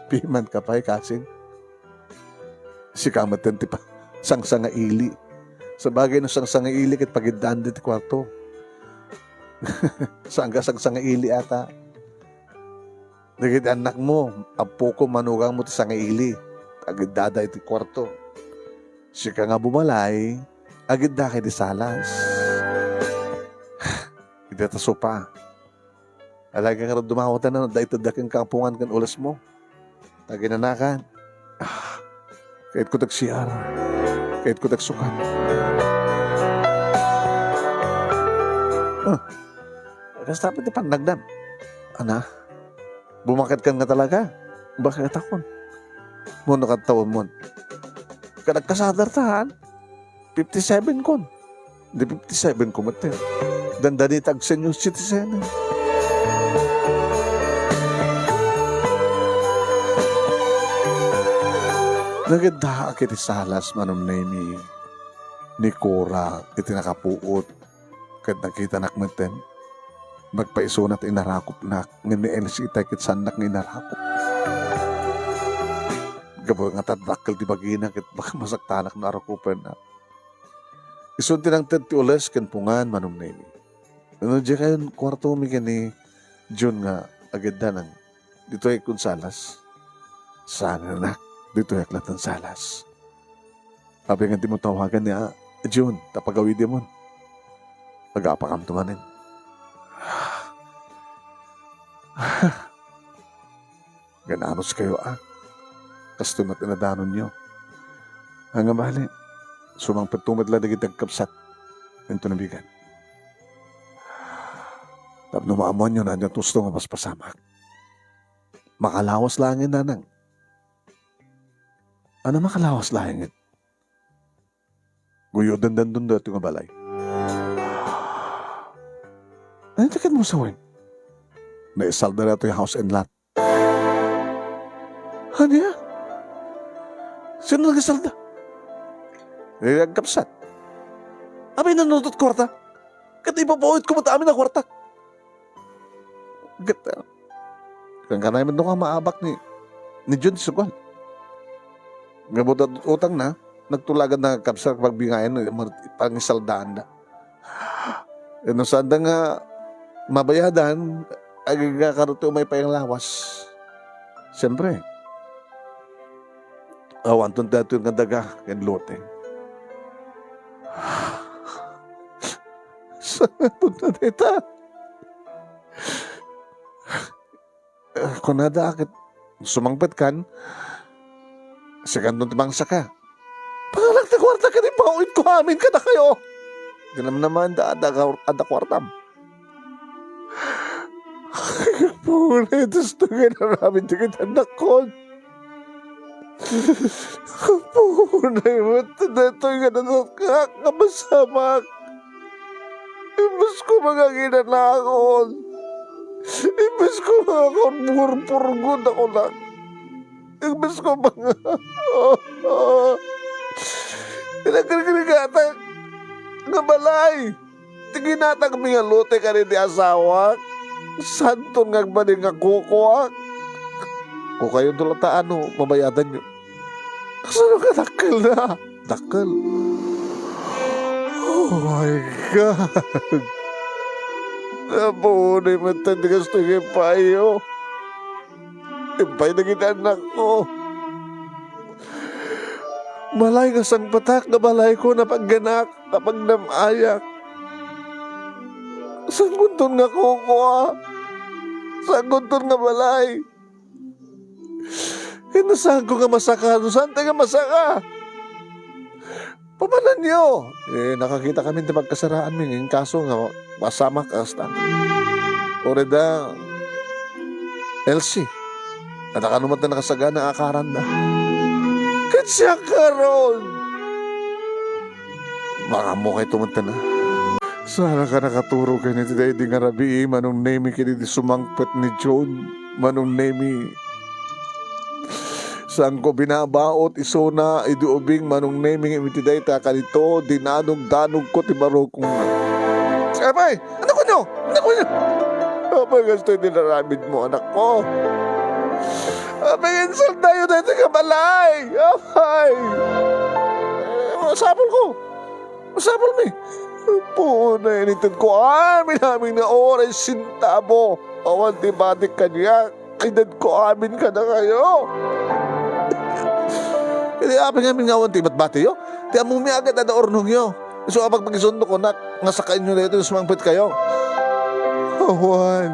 Pimanka pay, kasing. Sika metten ti pa-, sangsangaili. Sabagay no sangsangaili ket pagiddaanda ti kuarto. Saan nga sangsangaili ata. Dagiti annakmo, appokom, manugangmo ti sangaili. Agiddada iti kuarto. Sika nga bumalay, agiddaka iti salas. Iti ta sopa. Alaga nga dumawatan na, dayta da ken kapungan ken ulesmo. Taginanakan. Ah, kayatko tag C R. Kayatko tag sukan. Ah, kasta pay ti pannagdam. Ana, bumaketkan nga talaga. Bakit akon? Mono kat taon mon. Kadagkasadar tahan. Fifty-seven kon. Di fifty-seven ko met, eh. Dandani ta ag-senior citizen. Nagiddaak iti salas, Manong Nemy, ni Cora iti nakapuot, ket nakitanak metten. Nagpaisunak ti inarakopnak, ngem ni Elsie itay ket saannak nga inarakop. Gapu nga ta dakkel ti bagina ket baka masaktanak no arakopennak. Isu ti nangted ti ules ken pungan, Manong Nemy. No diay kayon kuartomi ken ni Jun nga agiddanang ditoy kon salas? Saan, anak, ditoyak latta salas. Apay nga dimo tawagan ni, ah, Jun, ta pagawidemon? Agapakamto manen. Gananos kayo, a. Kastoy met ti nadanonyo. Nga bale, sumangpetto met la dagiti agkabsat inton nabigat. Tapno maammoanyo no ania ti usto nga paspasamak. Makalawas laengen, nanang. Ania makalawas laengen? Guyodendanton daytoy nga balay. Ania ti ket mo sawen? Naisalda daytoy house and lot. Ania? Sino nagisalda? Eh, agkabsat. Apay, nanutot kuarta? Ket ipapauyotko met amin a kuarta. Ket, ah, kankanayon met no koma maabak ni, ni Jun ti sugal. Nga butat utangna, nagtulagan na kabsat pagbingayan, pangisaldaanda. Eh, no saanda nga mabayadan, agingga karuto may payang lawas. Siyempre, awanton daytoy nga daga ken lote. Saan nga punta dayta? Eh, kunada, ket sumangpetkan, sikanton ti mangsaka. Panganak ti kuarta ket ipauyotko amin kadakayo. Dinamnama, adda, adda, adda kuartam. Puro ito, ito nga inaramid dagiti annakkon. Apo, naiwat daytoy nga nanakak nga masamak. Imbes ko manganginanakon. Imbes ko mangakon purpurgon a kunak. Imbes ko manga-, Nagrigrigata nga balay. Ti ginatangmi nga lote kadagiti asawak, saanton nga agbalin nga kukuak. Kukayonto latta no mabayadanyo. Kasano nga dakkelna? Dakkel. Oh my God! Napuonay met ti kastoy nga impaayyo. Impay dagiti annakko. Balay nga sangpetak nga balayko, napagyanak, napagnam-ayak. Saankonton nga kukua? Saankonton nga balay? Ken no saanko nga masaka, no saantayo nga masaka? Papananyo! Eh, nakakitakamin ti pagkasaraanmi, ngem kaso nga masamak kasta. Uray da, Elsie, adda kano met nakasagana a karanda. Ket siak ngarud! Makaammo kayto met, a. Saanka a nakaturo ken iti daydi nga rabii, Manong Nemy, ken iti sumangpet ni John, Manong Nemy. Saanko binabaut isuna idi ubing, Manong Nemy, ngem iti dayta kadito, dinanugdanogko ti barukongna. Apay, anakko nyo! Anakko nyo! Apay, kastoy ti inaramidmo, anakko. Apay, insultayo daytoy nga balay! Apay! Eh, masapulko! Masapulmi! Puno na yan, itedko amin-amin nga oras sentabo. Awan ti batik kaniak. Itedko amin kadakayo. Iti apay ngamin nga awan ti ibatbatiyo? Ti ammomi agad adda urnongyo. Isu a pagpagisundok kunak nga sakaenyo daytoy no sumangpetkayo. Awan.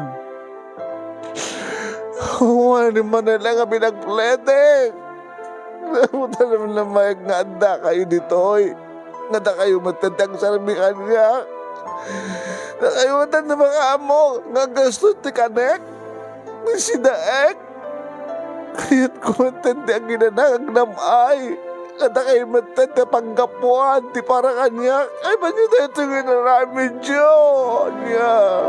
Awan, Manila nga pinagpletek. Nabutan naman na mayat nga adda kayo ditoy. Nga dakayo met ti agsarbi kaniak. Dakayo met ti makaammo nga gasto ti kanek. Ni sidaek. Kayatko met ti aginana nga agnam-ay. Nga dakayo met ti panggapuan ti para kaniak. Ay, banyo tayo ti inaramid, John. Yeah.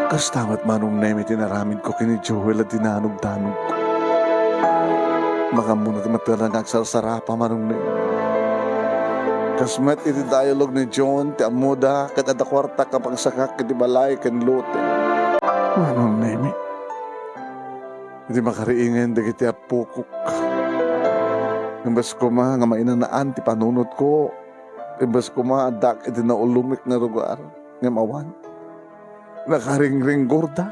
Kasta met, Manong Nemy, ti inaramidko ken ni Joel a dinanugdanogko. Makaammo na ti matela nga agsarsarapa, Manong Nemy. Kas met iti dialogue ni John, ti ammoda, ket adda kuartak a pagsakak iti balay ken lote. Manong Nemy, iti makariingen dagiti appokok. Imbes koma nga mainanaan ti panunotko, imbes koma addak iti naulumik nga lugar, ngem awan. Nakaringringgorda,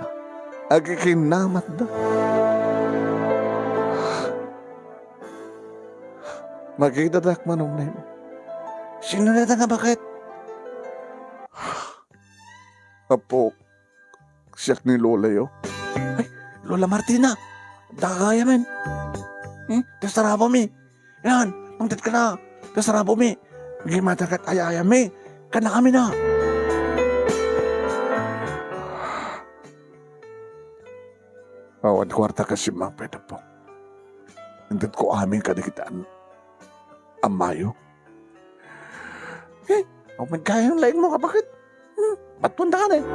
agkikinnamatda. Makitadak, Manong Nemy. Sino dayta nga baket? Apo, siak ni Lolayo. Ay, Lola Martina, dakayamen. Hmm? Ti sarapami. Yan, mangted ka na. Ti sarapami. Gimata kat ayayami. Kana kami na. Awan kuarta kasi, Mang Pedro po. Intedko amin kadagiti an-, amayo. Eh, o, magkayang laing mo, kapakit. Hmm, batuan da ka na eh.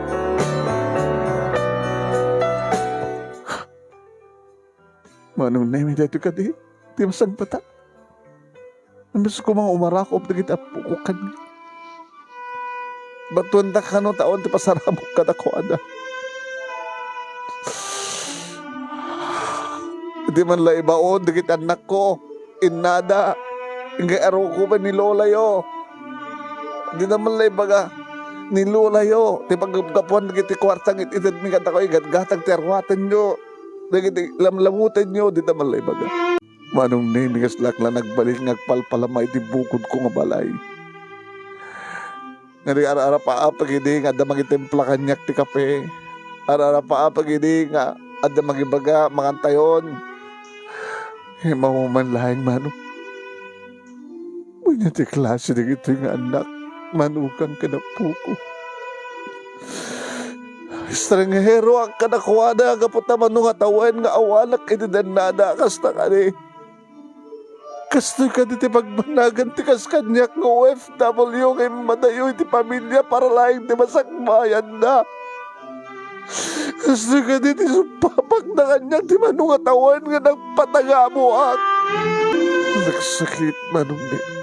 Manong Nemy, daytoy kadi ti masagbatak. Imbes koma nga umarakop dagiti appokok kaniak. Batuan da kano ta awan ti pasaramok kadakuada. Di man la ibaon dagiti annakko, innada, nga arukoben ni lolayo. Di na man la ibaga ni lolayo ti paggapgapuan dagiti kuarta nga it-itedmi kadakayo, igatgatag ti aruatenyo, dagiti lamlamutenyo, di na man la ibaga. Manong Nemy, kaslak la nagbalin nga agpalpalama iti bukodko nga balay. Nga di ar-arapaapag idi nga adda mangitimpla kaniak ti kape. Ar-arapaapag idi nga adda mangibaga, mangantayon. Imaw man laeng, Manong. Ania ti klase dagitoy nga annak, manugang ken appoko? Estranheroak kadakuada gapu ta mano nga tawen nga awanak iti dannada, kasta kadi. Kastoy kadi ti pagbanagan ti kas kaniak nga O F W nga immadayo iti pamilia para laeng ti masakbayanda. Kastoy kadi ti sumpapakda kaniak ti mano nga tawen nga nagpatagamoak. Nagsakit, Manong Nemy.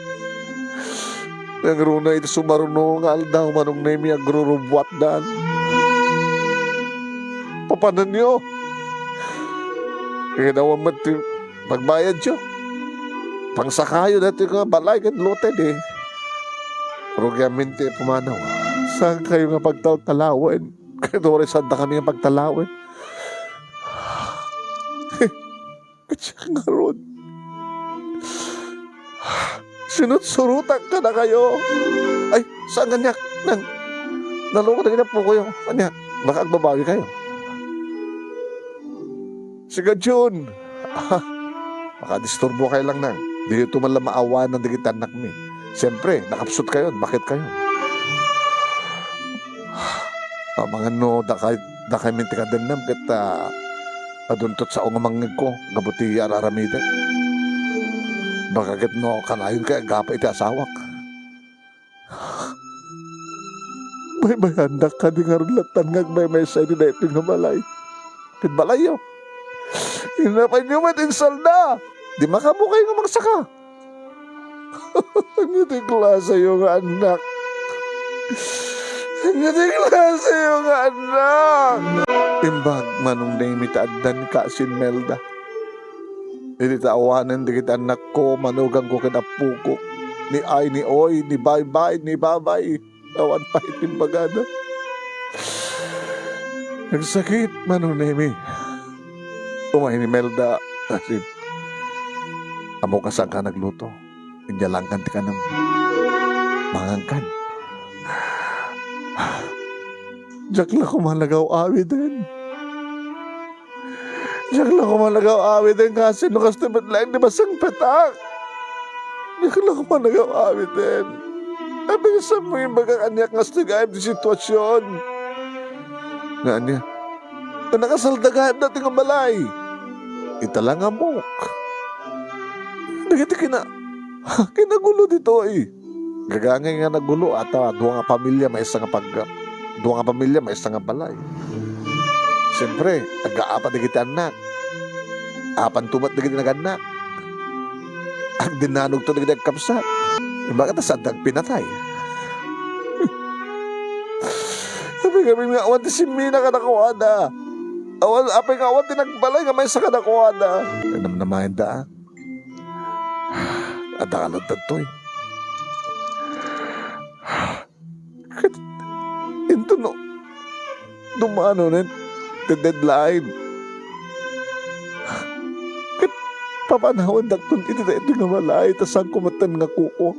Nangruna iti sumaruno nga aldaw, Manong Nemy, agrurubbuatdan. Papananyo? Kaganawan met ti pagbayadyo. Pangsakayo daytoy nga balay ken lote, di rugiamin ti pumanaw. Saankayo nga pagtaltalawen? Ket uray saandakami nga pagtalawen. Ket siak ngarud. Sinutsurotak kadakayo. Ay, saan kaniak? Nang, naloko dagiti appokoyo. Ania, baka agbabawi kayo. Siga Jun, makadisturbo kayo lang nang. Diyo to man lang maawanan dagiti annakmi. Siyempre, nakapsut kayo, bakit kayo? Amangan no, dakay, dakay min ti kadennam, ket, ah, adunto ti sao nga mangngegko, gapu ti ar-aramidek. Baka ket no, kanayon kay agapa iti asawak. Baybayandak kadi ngarud lattan nga agmaymaysa iti daytoy nga balay. Ket balayyo. Inapanyo met insalda. Di makabukay nga mangsaka. Ania ti klaseyo nga annak? Ania ti klaseyo nga annak? Imbag Manong Nemi ta adda ni Kasin Melda. Idi ta awanen dagiti annakko, manuganko ken appoko, ni Ay, ni Oy, ni Baybay, ni Babay, awan pay ti imbagada. Nagsakit, Manong Nemi. Umay ni Melda, asin, ammok a saanka nagluto. Inyalangkan ti kanem. Mangankan. Diak la koma nagaw-awiden. Diak la koma nagaw-awiden, Kasin, no kastoy met laeng ti masangpetak. Diak la koma nagaw-awiden. Apay nga saanmo imbagak ania nga kastoy gayam ti situasion? Nga ania? Nga nakasalda gayam daytoy nga balay. Ita la nga ammok. Dagiti kina-, kinagulo ditoy. Gagangay nga nagulo, ata dua nga pamilia maysa nga pag-, dua nga pamilia maysa nga balay. Siyempre, aggaapa dagiti annak. Apanto met dagiti nagannak. Agdinanogto dagiti agkabsat. Imbag ta saanda agpinatay. Apay ngamin nga awan ti simmina kadakuada? Awan, apay nga awan ti nagbalay nga maysa kadakuada? Namnamaenda, a. Adda ka latta ditoy. Ket intono, dumano nen ti deadline. Ket papanawendakton iti daytoy nga balay ta saanko metten nga kuko.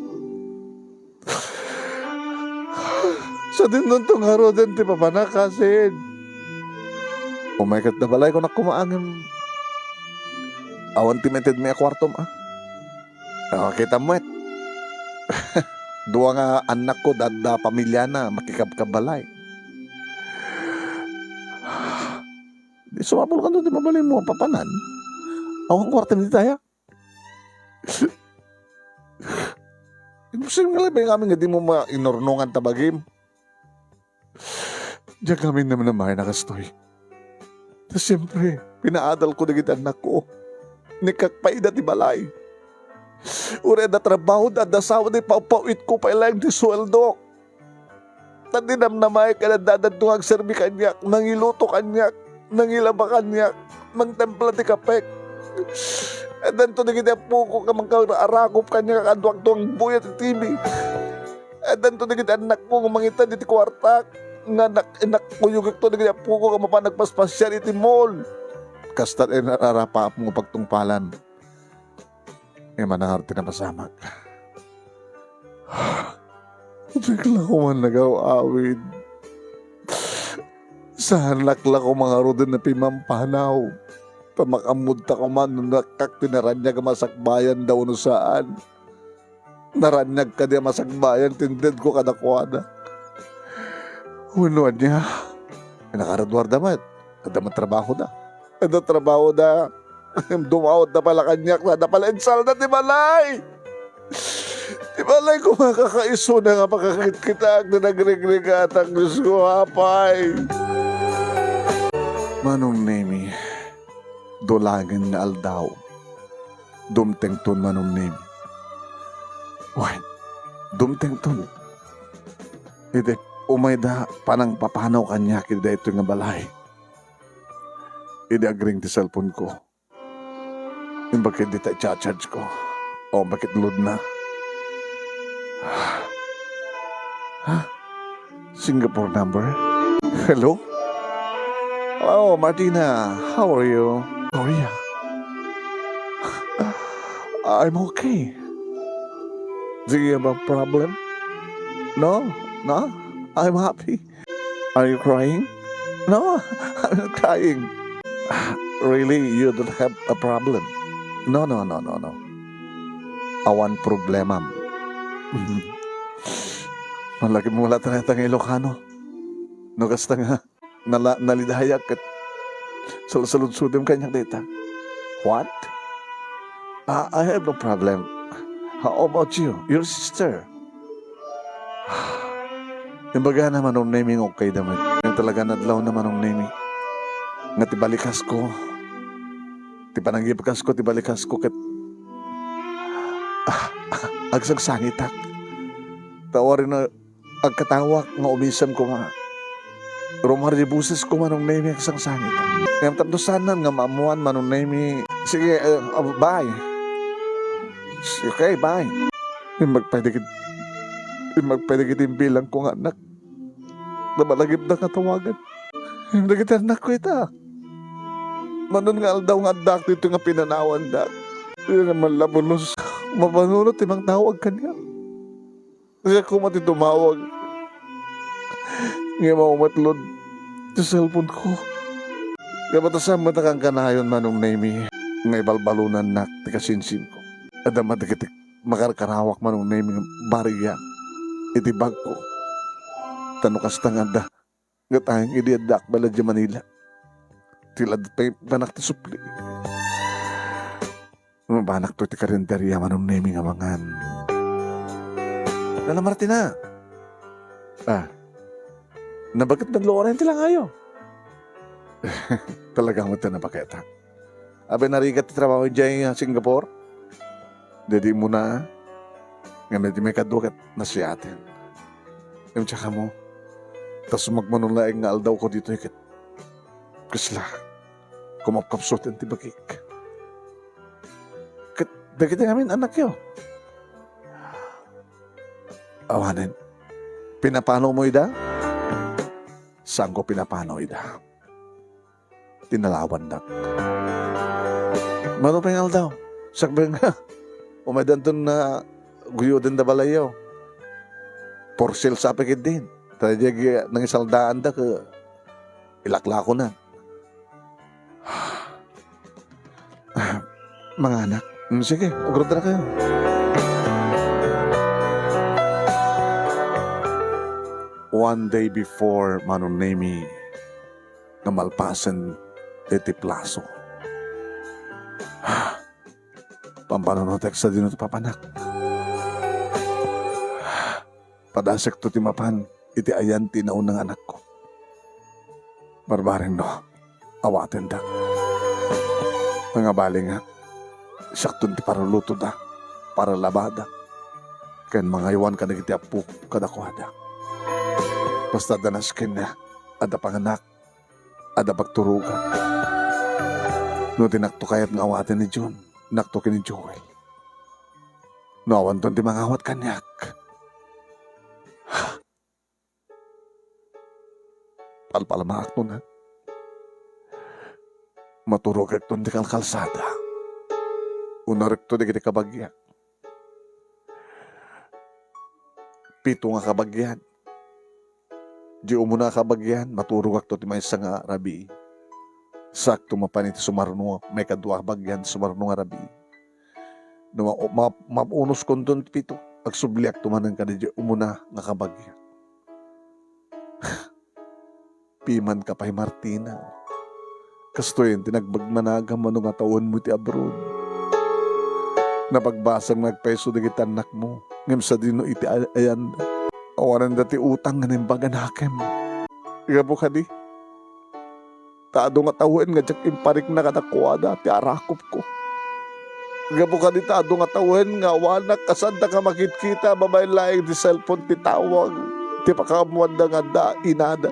Sadinonto ngaruden ti papanak, Kasin. Umay ket da balayko, nak, koma ngem awan ti maitedmi a kuartom, a. Ah, kitam met. Dua nga annakko, adda pamiliana, makikabkabbalay. Di sumapulkanto ti mabalinmo a papanan. Awan kuarta dita aya. Imposible nga labi ngamin nga dimo mainurnongan ta bagim. Diak ngamin namnamaen a kastoy. Ta siempre, pinaadalko dagiti annakko. Ni kakpaida ti balay. Uray adda trabaho, adda asawa, ipawpawitko pay laeng ti sueldok. Ta di namnamaek nga adda danto nga agserbi kaniak, nangiluto kaniak, nangilaba kaniak, mangtempla ti kapek. Addanto dagiti appoko nga mangkaarakop kaniak, kaduakto nga agbuyat iti T V. Addanto dagiti annakko nga mangited iti kuartak, nga nak-, inakkuyogekto dagiti appoko nga mapan nagpaspasiar iti mall. Kasta ti nararapaap nga pagtungpalan. Nga manangar ti napasamak. Diak la koma nagaw-awid. Saanak la koma ngaruden a pimampanaw. Ta makammod ta koma no nakkak ti naraniag a masakbayan da wenno saan. Naraniag kadi a masakbayan ti intedko kadakuada? Wenno ania? Nakaruarda met. Adda met trabahoda. Adda trabahoda. Dumawatda pay la kaniak, ta adda pay la insalda ti balay. Ti balay koma kakaisuna nga pakakitkitak ti nagrigrigatak, Dios ko, apay. Manong Nemi, dulagan nga aldaw. Dumtengton, Manong Nemi. Wen, dumtengton. Idi umayda panangpapanaw kaniak iti daytoy nga balay. Idi agring ti cellphone ko. Imbag ket dita i-charge ko. O, bakit load na? Ha? Singapore number? Hello? Hello, Martina. How are you? Korea. I'm okay. Do you have a problem? No, no, I'm happy. Are you crying? No, I'm not crying. Really, you don't have a problem? No, no, no, no, no. Awan problemam. Malagip mo latta nga Ilocano. No kasta nga, nala-, nalidayak ket salsaludsodem kaniak dayta. What? Ah, I have no problem. How about you? Your sister? Imbagana, Manong Nemi, nga ukkayda met. Ngem talaga nadlawna, Manong Nemi, nga ti balikasko, ti panangibkasko, ti balikasko ket, ah, agsagsangitak. Ta awan agkatawak nga umisem koma. Rumaribuses ko, Manong Nemi, agsangsangit. Ngem tapno saanan nga maammoan, Manong Nemi. Sige, eh, ah, bye. Okay, bye. Imbag pay dagit-, imbag pay dagiti imbilang ko nga annak. Nabalagipda nga tawagan. Ngem dagiti annak ko ita. Manon nga aldaw nga addaak ditoy nga pinanawanda. Dina man la pulos mapanunot ti mangtawag kaniak. Siak koma ti tumawag. Ngem a umetlod ti cellphone ko. Kabatasan met a kankanayon, Manong Nemi, nga ibalbalonannak ti kasinsinko. Adda met dagiti makarkarawak, Manong Nemi, nga bargia iti bagko. Ta no kasta nga adda, nga tanging idi addaak met la idiay Manila, ti la pay panak ti supli. Mabanakto iti karinderya, Manong Nemi, nga mangan. Nana Martina! Ah, nabaket met Loren ti langayo. Talaga met ti nabaketak. Abi, narigat ti trabaho idiay, ah, Singapore. Daydi umuna, ngem daydi maikadua ket nasiaten. Ngem diak ammo, ta sumagmamano laeng nga aldawko ditoy ket kasla, kumapkapsuten ti bagik. Ket dagiti ngamin annakyo? Awanen, pinapanomo ida? Saanko pinapano ida. Tinalawandak. Mano pay nga aldaw? Sakbay nga, umaydanton nga guyoden da balayyo. For sale sa pay ketdin. Ta diay nangisaldaanda ket ilaklakonan. Manganak. Mm, sige, agrudrakayo. One day before, Manong Nemi, nga malpasen iti plaso. Pampanunotek sadino ti papanak. Padasekto ti mapan iti ayan ti nauna nga anakko. Barbareng no, awatendak. Nga bali nga, siakton ti parulutoda, paralabada, ken mangaywan kadagiti appo kadakuada. Basta adda naskenna, adda panganak, adda pagturogan. No dinakto kayat nga awaten ni Jun, nakto ken ni Joel. No awanton ti mangawat kaniak, palpalmaakto na. Maturogekton ti kalkalsada. Unarekto dagiti kabagiak. Pito nga kabagian. Di umuna a kabagian, maturogakto ti maysa nga rabii. Sakto mapan iti sumarno, maikadua a kabagian ti sumarno nga rabii. No ma-, ma-, mapunoskonton ti pito, agsubliakto manen kadi di umuna nga kabagian. Pimanka pay, Martina. Kastoyen ti nagbagmanagam mano nga tawenmo iti abroad. Napagbasam nga agpayso dagiti annakmo, ngem sadino iti ay-, ayanda. Awananda ti utang nga naimbag a nakem. Gapu kadi, ta adu nga tawen nga diak imparikna kadakuada ti arakupko. Gapu kadi ta adu nga tawen nga awanak a saandak a makitkita babaen laeng ti cellphone ti tawag ti pakaammoanda nga adda inada.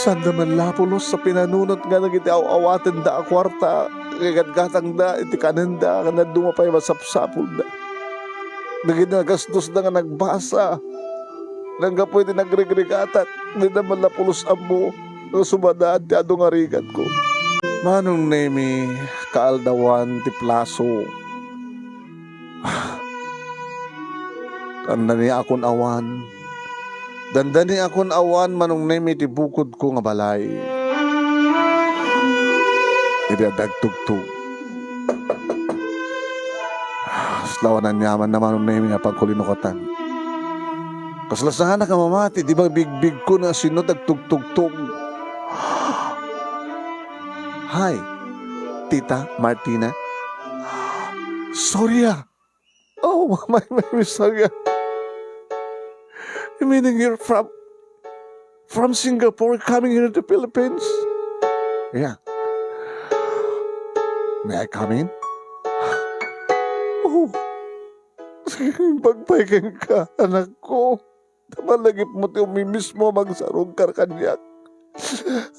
Saanda man la pulos a pinanunot nga dagiti aw-awatenda a kuarta nga igatgatangda iti kanenda ken dadduma pay masapsapulda. Dagiti nagastosda nga nagbasa, nanggapu iti nagrigrigatak, dida man la pulos ammo nga sumadaan ti adu nga rigatko. Manong Nemi, kaaldawan ti plaso. Dandaniakon awan. Dandaniakon awan, Manong Nemi, iti bukodko nga balay. Idi adda agtugtog. Kasla awan aniamanna, Manong Nemi, nga pagkulinukatan. Kasla saanak a mamati, di mabigbigko no asino ti agtugtugtog. Hi, Tita Martina. Sorry, ah. Oh, my, my, my, sorry, ah. Meaning you're from, from Singapore coming here to Philippines? Yeah. May I come in? Oh. Imbag pay kenka, anakko. Ta malagipmo ti umimismo a magsarungkar kaniak.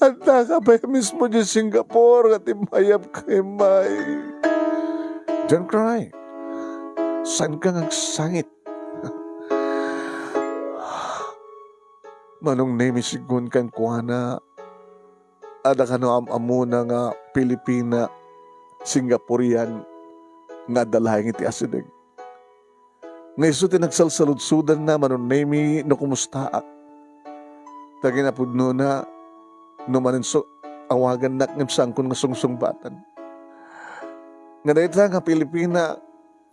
Adda ka pay mismo di Singapore nga timmayab ka, Imay. Don't cry. Saanka nga agsangit. Manong Nemi, siggun kenkuana, adda kano am-amuna nga Pilipina, Singaporean nga adda laeng iti asideg. Nga isu ti nagsalsaludsodanna, Manong Nemi, no kumustaak. Ta kinapudnona, no manen so awagannak ngem saankon nga sungsungbatan. Nga dayta nga Pilipina,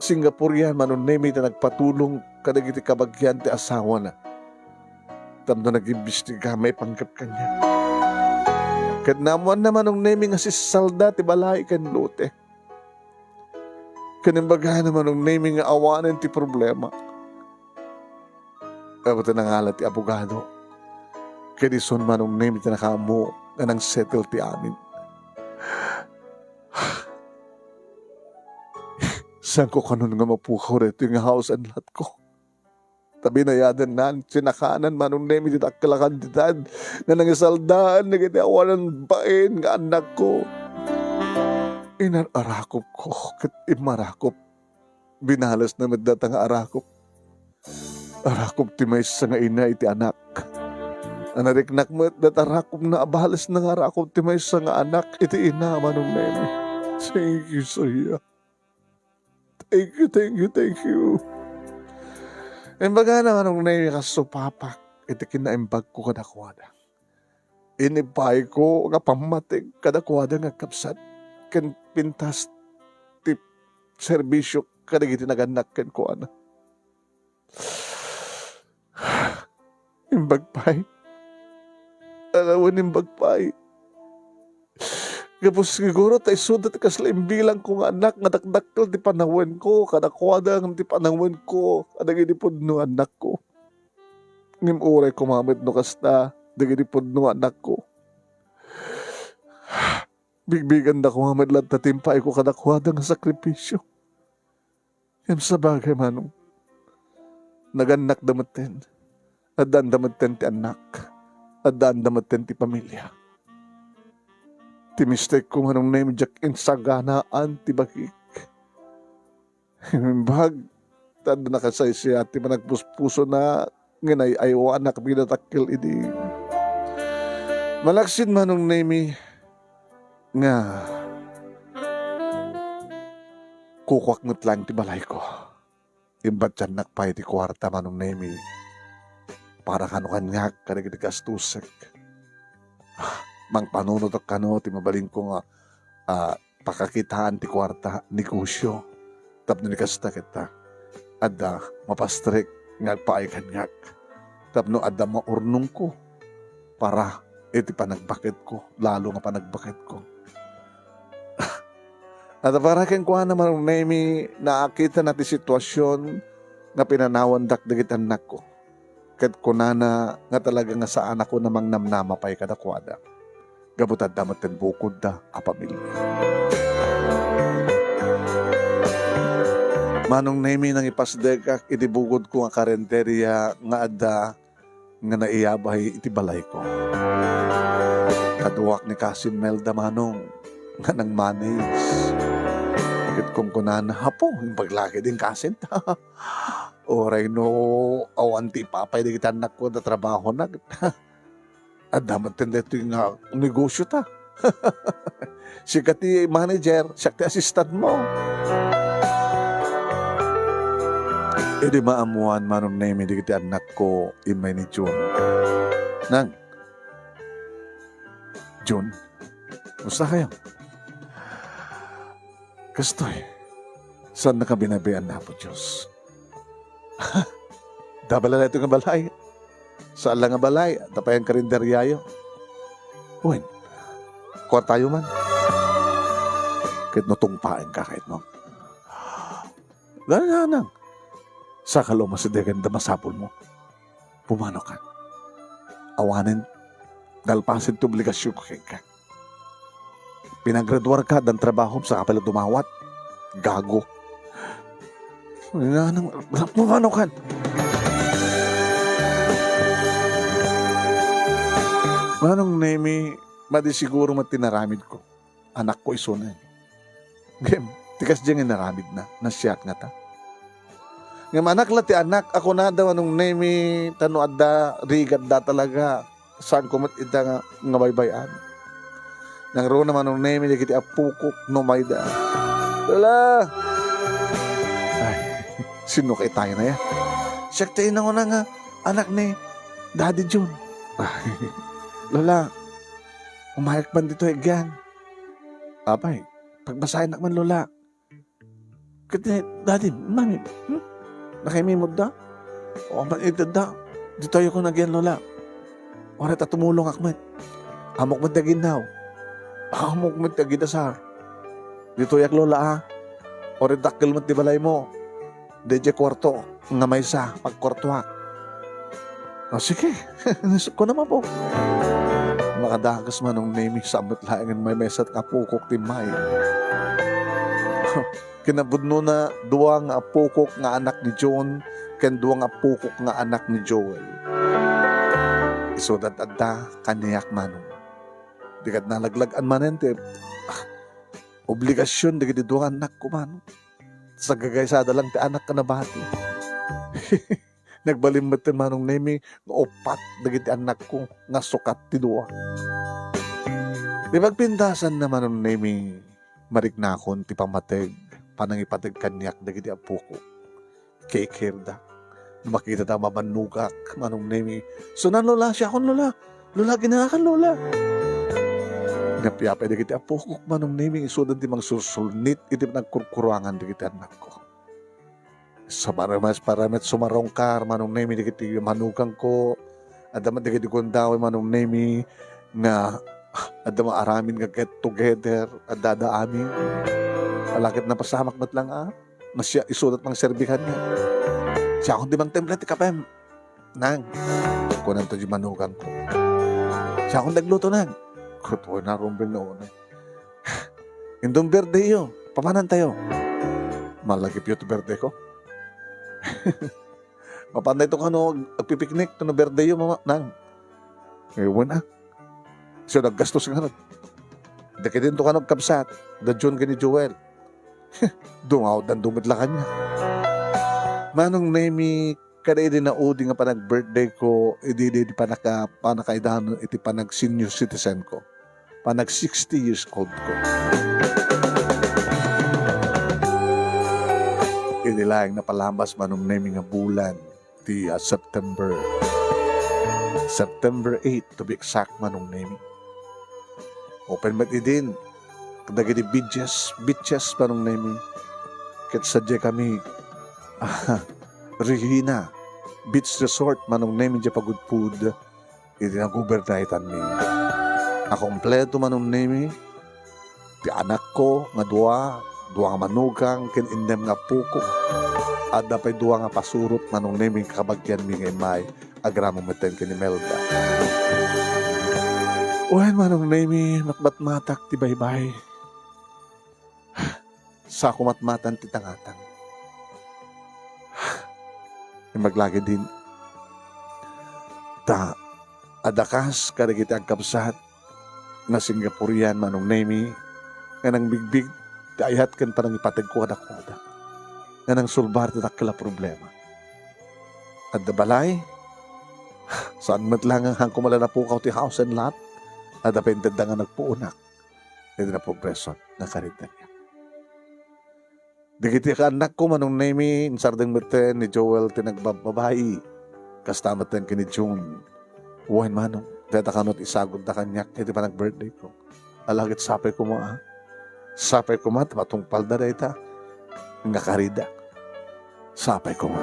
Singaporean, Manong Nemi, ti nagpatulong kadagiti kabagian ti asawana tapno nagimbestiga maipanggep kaniak. Ket naammoanna, Manong Nemi, nga sissalda ti balay ken lote. Ken imbagana, Manong Nemi, nga awanen ti problema. Apo, ta nangala ti abogado. Ket isun, Manong Nemi, ti nakaammo nga nang-settle ti amin. Saanko kanon nga mapukaw daytoy nga house and lot ko. Ta binayadanna, sinakanan, Manong Nemi, ti dakkel a kantidad nga nangisaldaan dagiti awanan bain nga annakko. Inar-arakupko ket immarakop. Binalesna met data nga arakop. Arakop ti maysa nga ina iti anak. Nariknak met data arakopna a balesna nga arakop ti maysa nga anak iti ina, Manong Nemi. Thank you, Soya. Thank you, thank you, thank you. Imbagana, Manong Nemi, kas supapak iti kinaimbagko kadakuada. Inipayko nga pammatik kadakuada nga agkabsat ken pintas ti serbisio kadagiti nagannak kenkuana. Imbag pay. Awan, imbag pay. Gapu siguro ta isuda ti kasla imbilangko nga anak nga dakdakkel ti panawenko kadakuada ngem ti panawenko kadagiti pudno a annakko. Ngem uray koma met no kasta dagiti pudno a annakko, bigbiganda koma met latta ti impayko kadakuada nga sakripisio. Ngem sabagay, Manong, nagannakda metten. Addaanda metten ti annak. Addaanda metten ti pamilya. Ti mistekko, Manong Nemi, diak insaganaan ti bagik. Imbag ta adda nakasaysayat ti panagpuspusona nga inay-aywanak bidadakkel idi. Malaksid, Manong Nemi, nga kukuak met laeng ti balayko. Imbatiannak pay ti kuarta, Manong Nemi, para kano kaniak kadagiti gastusek. Mangpanunotek kano ti mabalinko nga, ah, pakakitaan ti kuarta, negosio. Tapno ni kasta ket, ah, adda mapastrek nga agpaay kaniak. Tapno adda maurnongko para iti panagbaketko, lalo nga panagbaketko. Adda para kenkuana, Manong Nemi, nakitana ti situasion nga pinanawandak dagiti annakko. Ket kunana nga talaga nga saanakon a mangnamnama pay kadakuada. Gapu ta adda metten bukodda a pamilya. Manong Nemi, nangipasdekak iti bukodko nga karenderia nga adda nga naiyabay iti balayko. Kaduak ni Kasim Melda, Manong, nga nangmanage. Ket kunkunana, "Apo, imbag la ketdin Kasim ta uray no awan ti ipapay dagiti annakko ta trabahona, adda metten daytoy nga negosio ta. Sika ti manager, siak ti assistant mo." Idi maammoan, Manong Nemi, dagiti annakko immay ni June. Nang, June, kumusta kayo? Kastoy, saan nakabinabian na Apo Diyos? Dabala na ito nga balay. Saan lang nga balay, tapayan karinderyayo. Uy, kuartayo man. Ket no tungpaen ka, kahit mo. Lananang, sa kaluma si degen da masapul mo. Pumano ka. Awanen, nalpasen ti obligasyon ko kenka. Pinaggraduar ka, dan trabaho, saka pala dumawat. Gago. Lananang, pumano ka. Manong Nemi, madi siguro met ti naramid ko. Anakko isuna. Ngem, ti kasdiay nga inaramidna, nasiak ngata. Ngem anak la ti anak, a kunada Manong Nemi, ta no adda rigatda talaga, saanko met ita nga, nga baybay-an. Nangruna Manong Nemi dagiti appokok, no mayda. Lola! Ay, sino kay tayo na yan? Siak ti inanguna nga anak ni Daddy Jun. Lola, umayak man dito, igyan. Apay, pagbasaenak man, Lola. Ket ni Daddy, Mami, hmm? Nakaimimod da? O, apan itedda? Ditoy ko nagyan, Lola. Oray ta tumulongak met. Amok met ti aginnaw. Amok met ti agidasar. Ditoyak, Lola, a. Oray dakkel met ti balay mo. Daydiay kuarto nga maysa, pagkuartoak. O, sige. Kuna mapo. Makadagus Manong Nemi, saan met laeng nga maymaysa ti appokok ti immay. Kinapudnona, dua nga appokok nga anak ni John, ken dua nga appokok nga anak ni Joel. Isuda adda kaniak, Manong. Dika nalaglag-an manen ti, ah, obligasyon dagiti dua nga annakko, Manong. Sagagaysada lang ti anak nga nabati. Nagbalin met ti Manong Nemi nga upat dagiti annakko nga sukat ti dua. Ti pagpintasanna, Manong Nemi, mariknakon ti pammateg, panangipateg kaniak dagiti appoko. Kikirda. No makitata, mabannogak, Manong Nemi. Sunan, Lola, siakon, Lola. Lola, aginakan, Lola. Napiapay dagiti appokok, Manong Nemi, isudan ti mangsulsulnit iti nagkurkurangan dagiti annakko. Sa paramet, paramet sumarungkar, Manong Nemi, dagiti manugangko. Adda met dagiti gundaway, Manong Nemi, nga adda maaramid nga get together, adda, adda amin. Alakit napasamak met lang, a. Nga siak isuda ti mangserbi kaniak. Siakon ti mangtimpla ti kapem, Nang. Kunanto ti manugangko. Siakon ti agluto, Nang. Kuto na rumbeng na una. Indon birthday yo, papanantayo. Malagipyo ti birthday ko. Mapan dayto kano ag-, agpipiknik, no birthday yo, mama, Nang. Eh, wen, a. Siya naggastos nga nag-, dagiti intokan agkabsat, da John ken ni Joel. Dumawat dan dumitlakan niya. Manong Nemi, kada idi naudi nga panag-birthday ko, idi, idi, idi panaka-, panakaidano iti panag-senior citizen ko. Panag sixty years old ko. Idi laeng napalabas, Manong Nemi, nga bulan, ti, ah, September. September eight, to be exact, Manong Nemi. Open met idin, kadagiti beaches, beaches, Manong Nemi. Ket sadiay kami, Regina Beach Resort, Manong Nemi, diay pagudpud iti nagubernaitanmi. A kompleto, Manong Nemi, ti anakko nga dua, dua nga manugang, ken innem nga appoko. Adda pay dua nga pasurot, Manong Nemi, nga kabagianmi nga immay, agraman metten ken Imelda. Wen, Manong Nemi, matmatmatak ti baybay. Sako matmatan ti tangatang. Imbag lagi din, ta adda kas kadagiti agkabsat nga Singaporean, Manong Nemi, nga nangbigbig ti ayat ken panangipategko kadakuada, nga nangsulbar ti dakkel a problema. Adda balay, saan met la nga haanko la napukaw ti house and lot, adda pay intedda nga nagpuonak iti naprogreso nga karinderya. Dagiti kaannakko, Manong Nemy, insardeng metten ni Joel ti nagbabbabai. Kasta metten ken ni June. Wen, Manong, dayta kano ti isagutda kaniak iti panag-birthday ko. Ala ket sapay koma, a. Sapay koma ta matungpalda dayta nga karida. Sapay koma.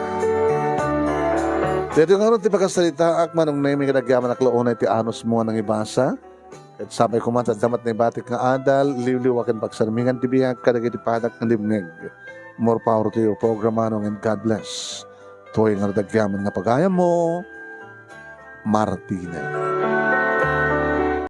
Daytoy ngarud ti pakasaritaak, Manong Nemy, kadagiti anak, unay ti anusmo a nangibasa. Ket sapay koma ta adda met naibatik nga adal, liwliwa ken pagsarmingan ti biag kadagiti padak nga dimngeg. More power to your program, Manong, and God bless. Daytoy ngarud agyamanen nga pagayammo, Martina.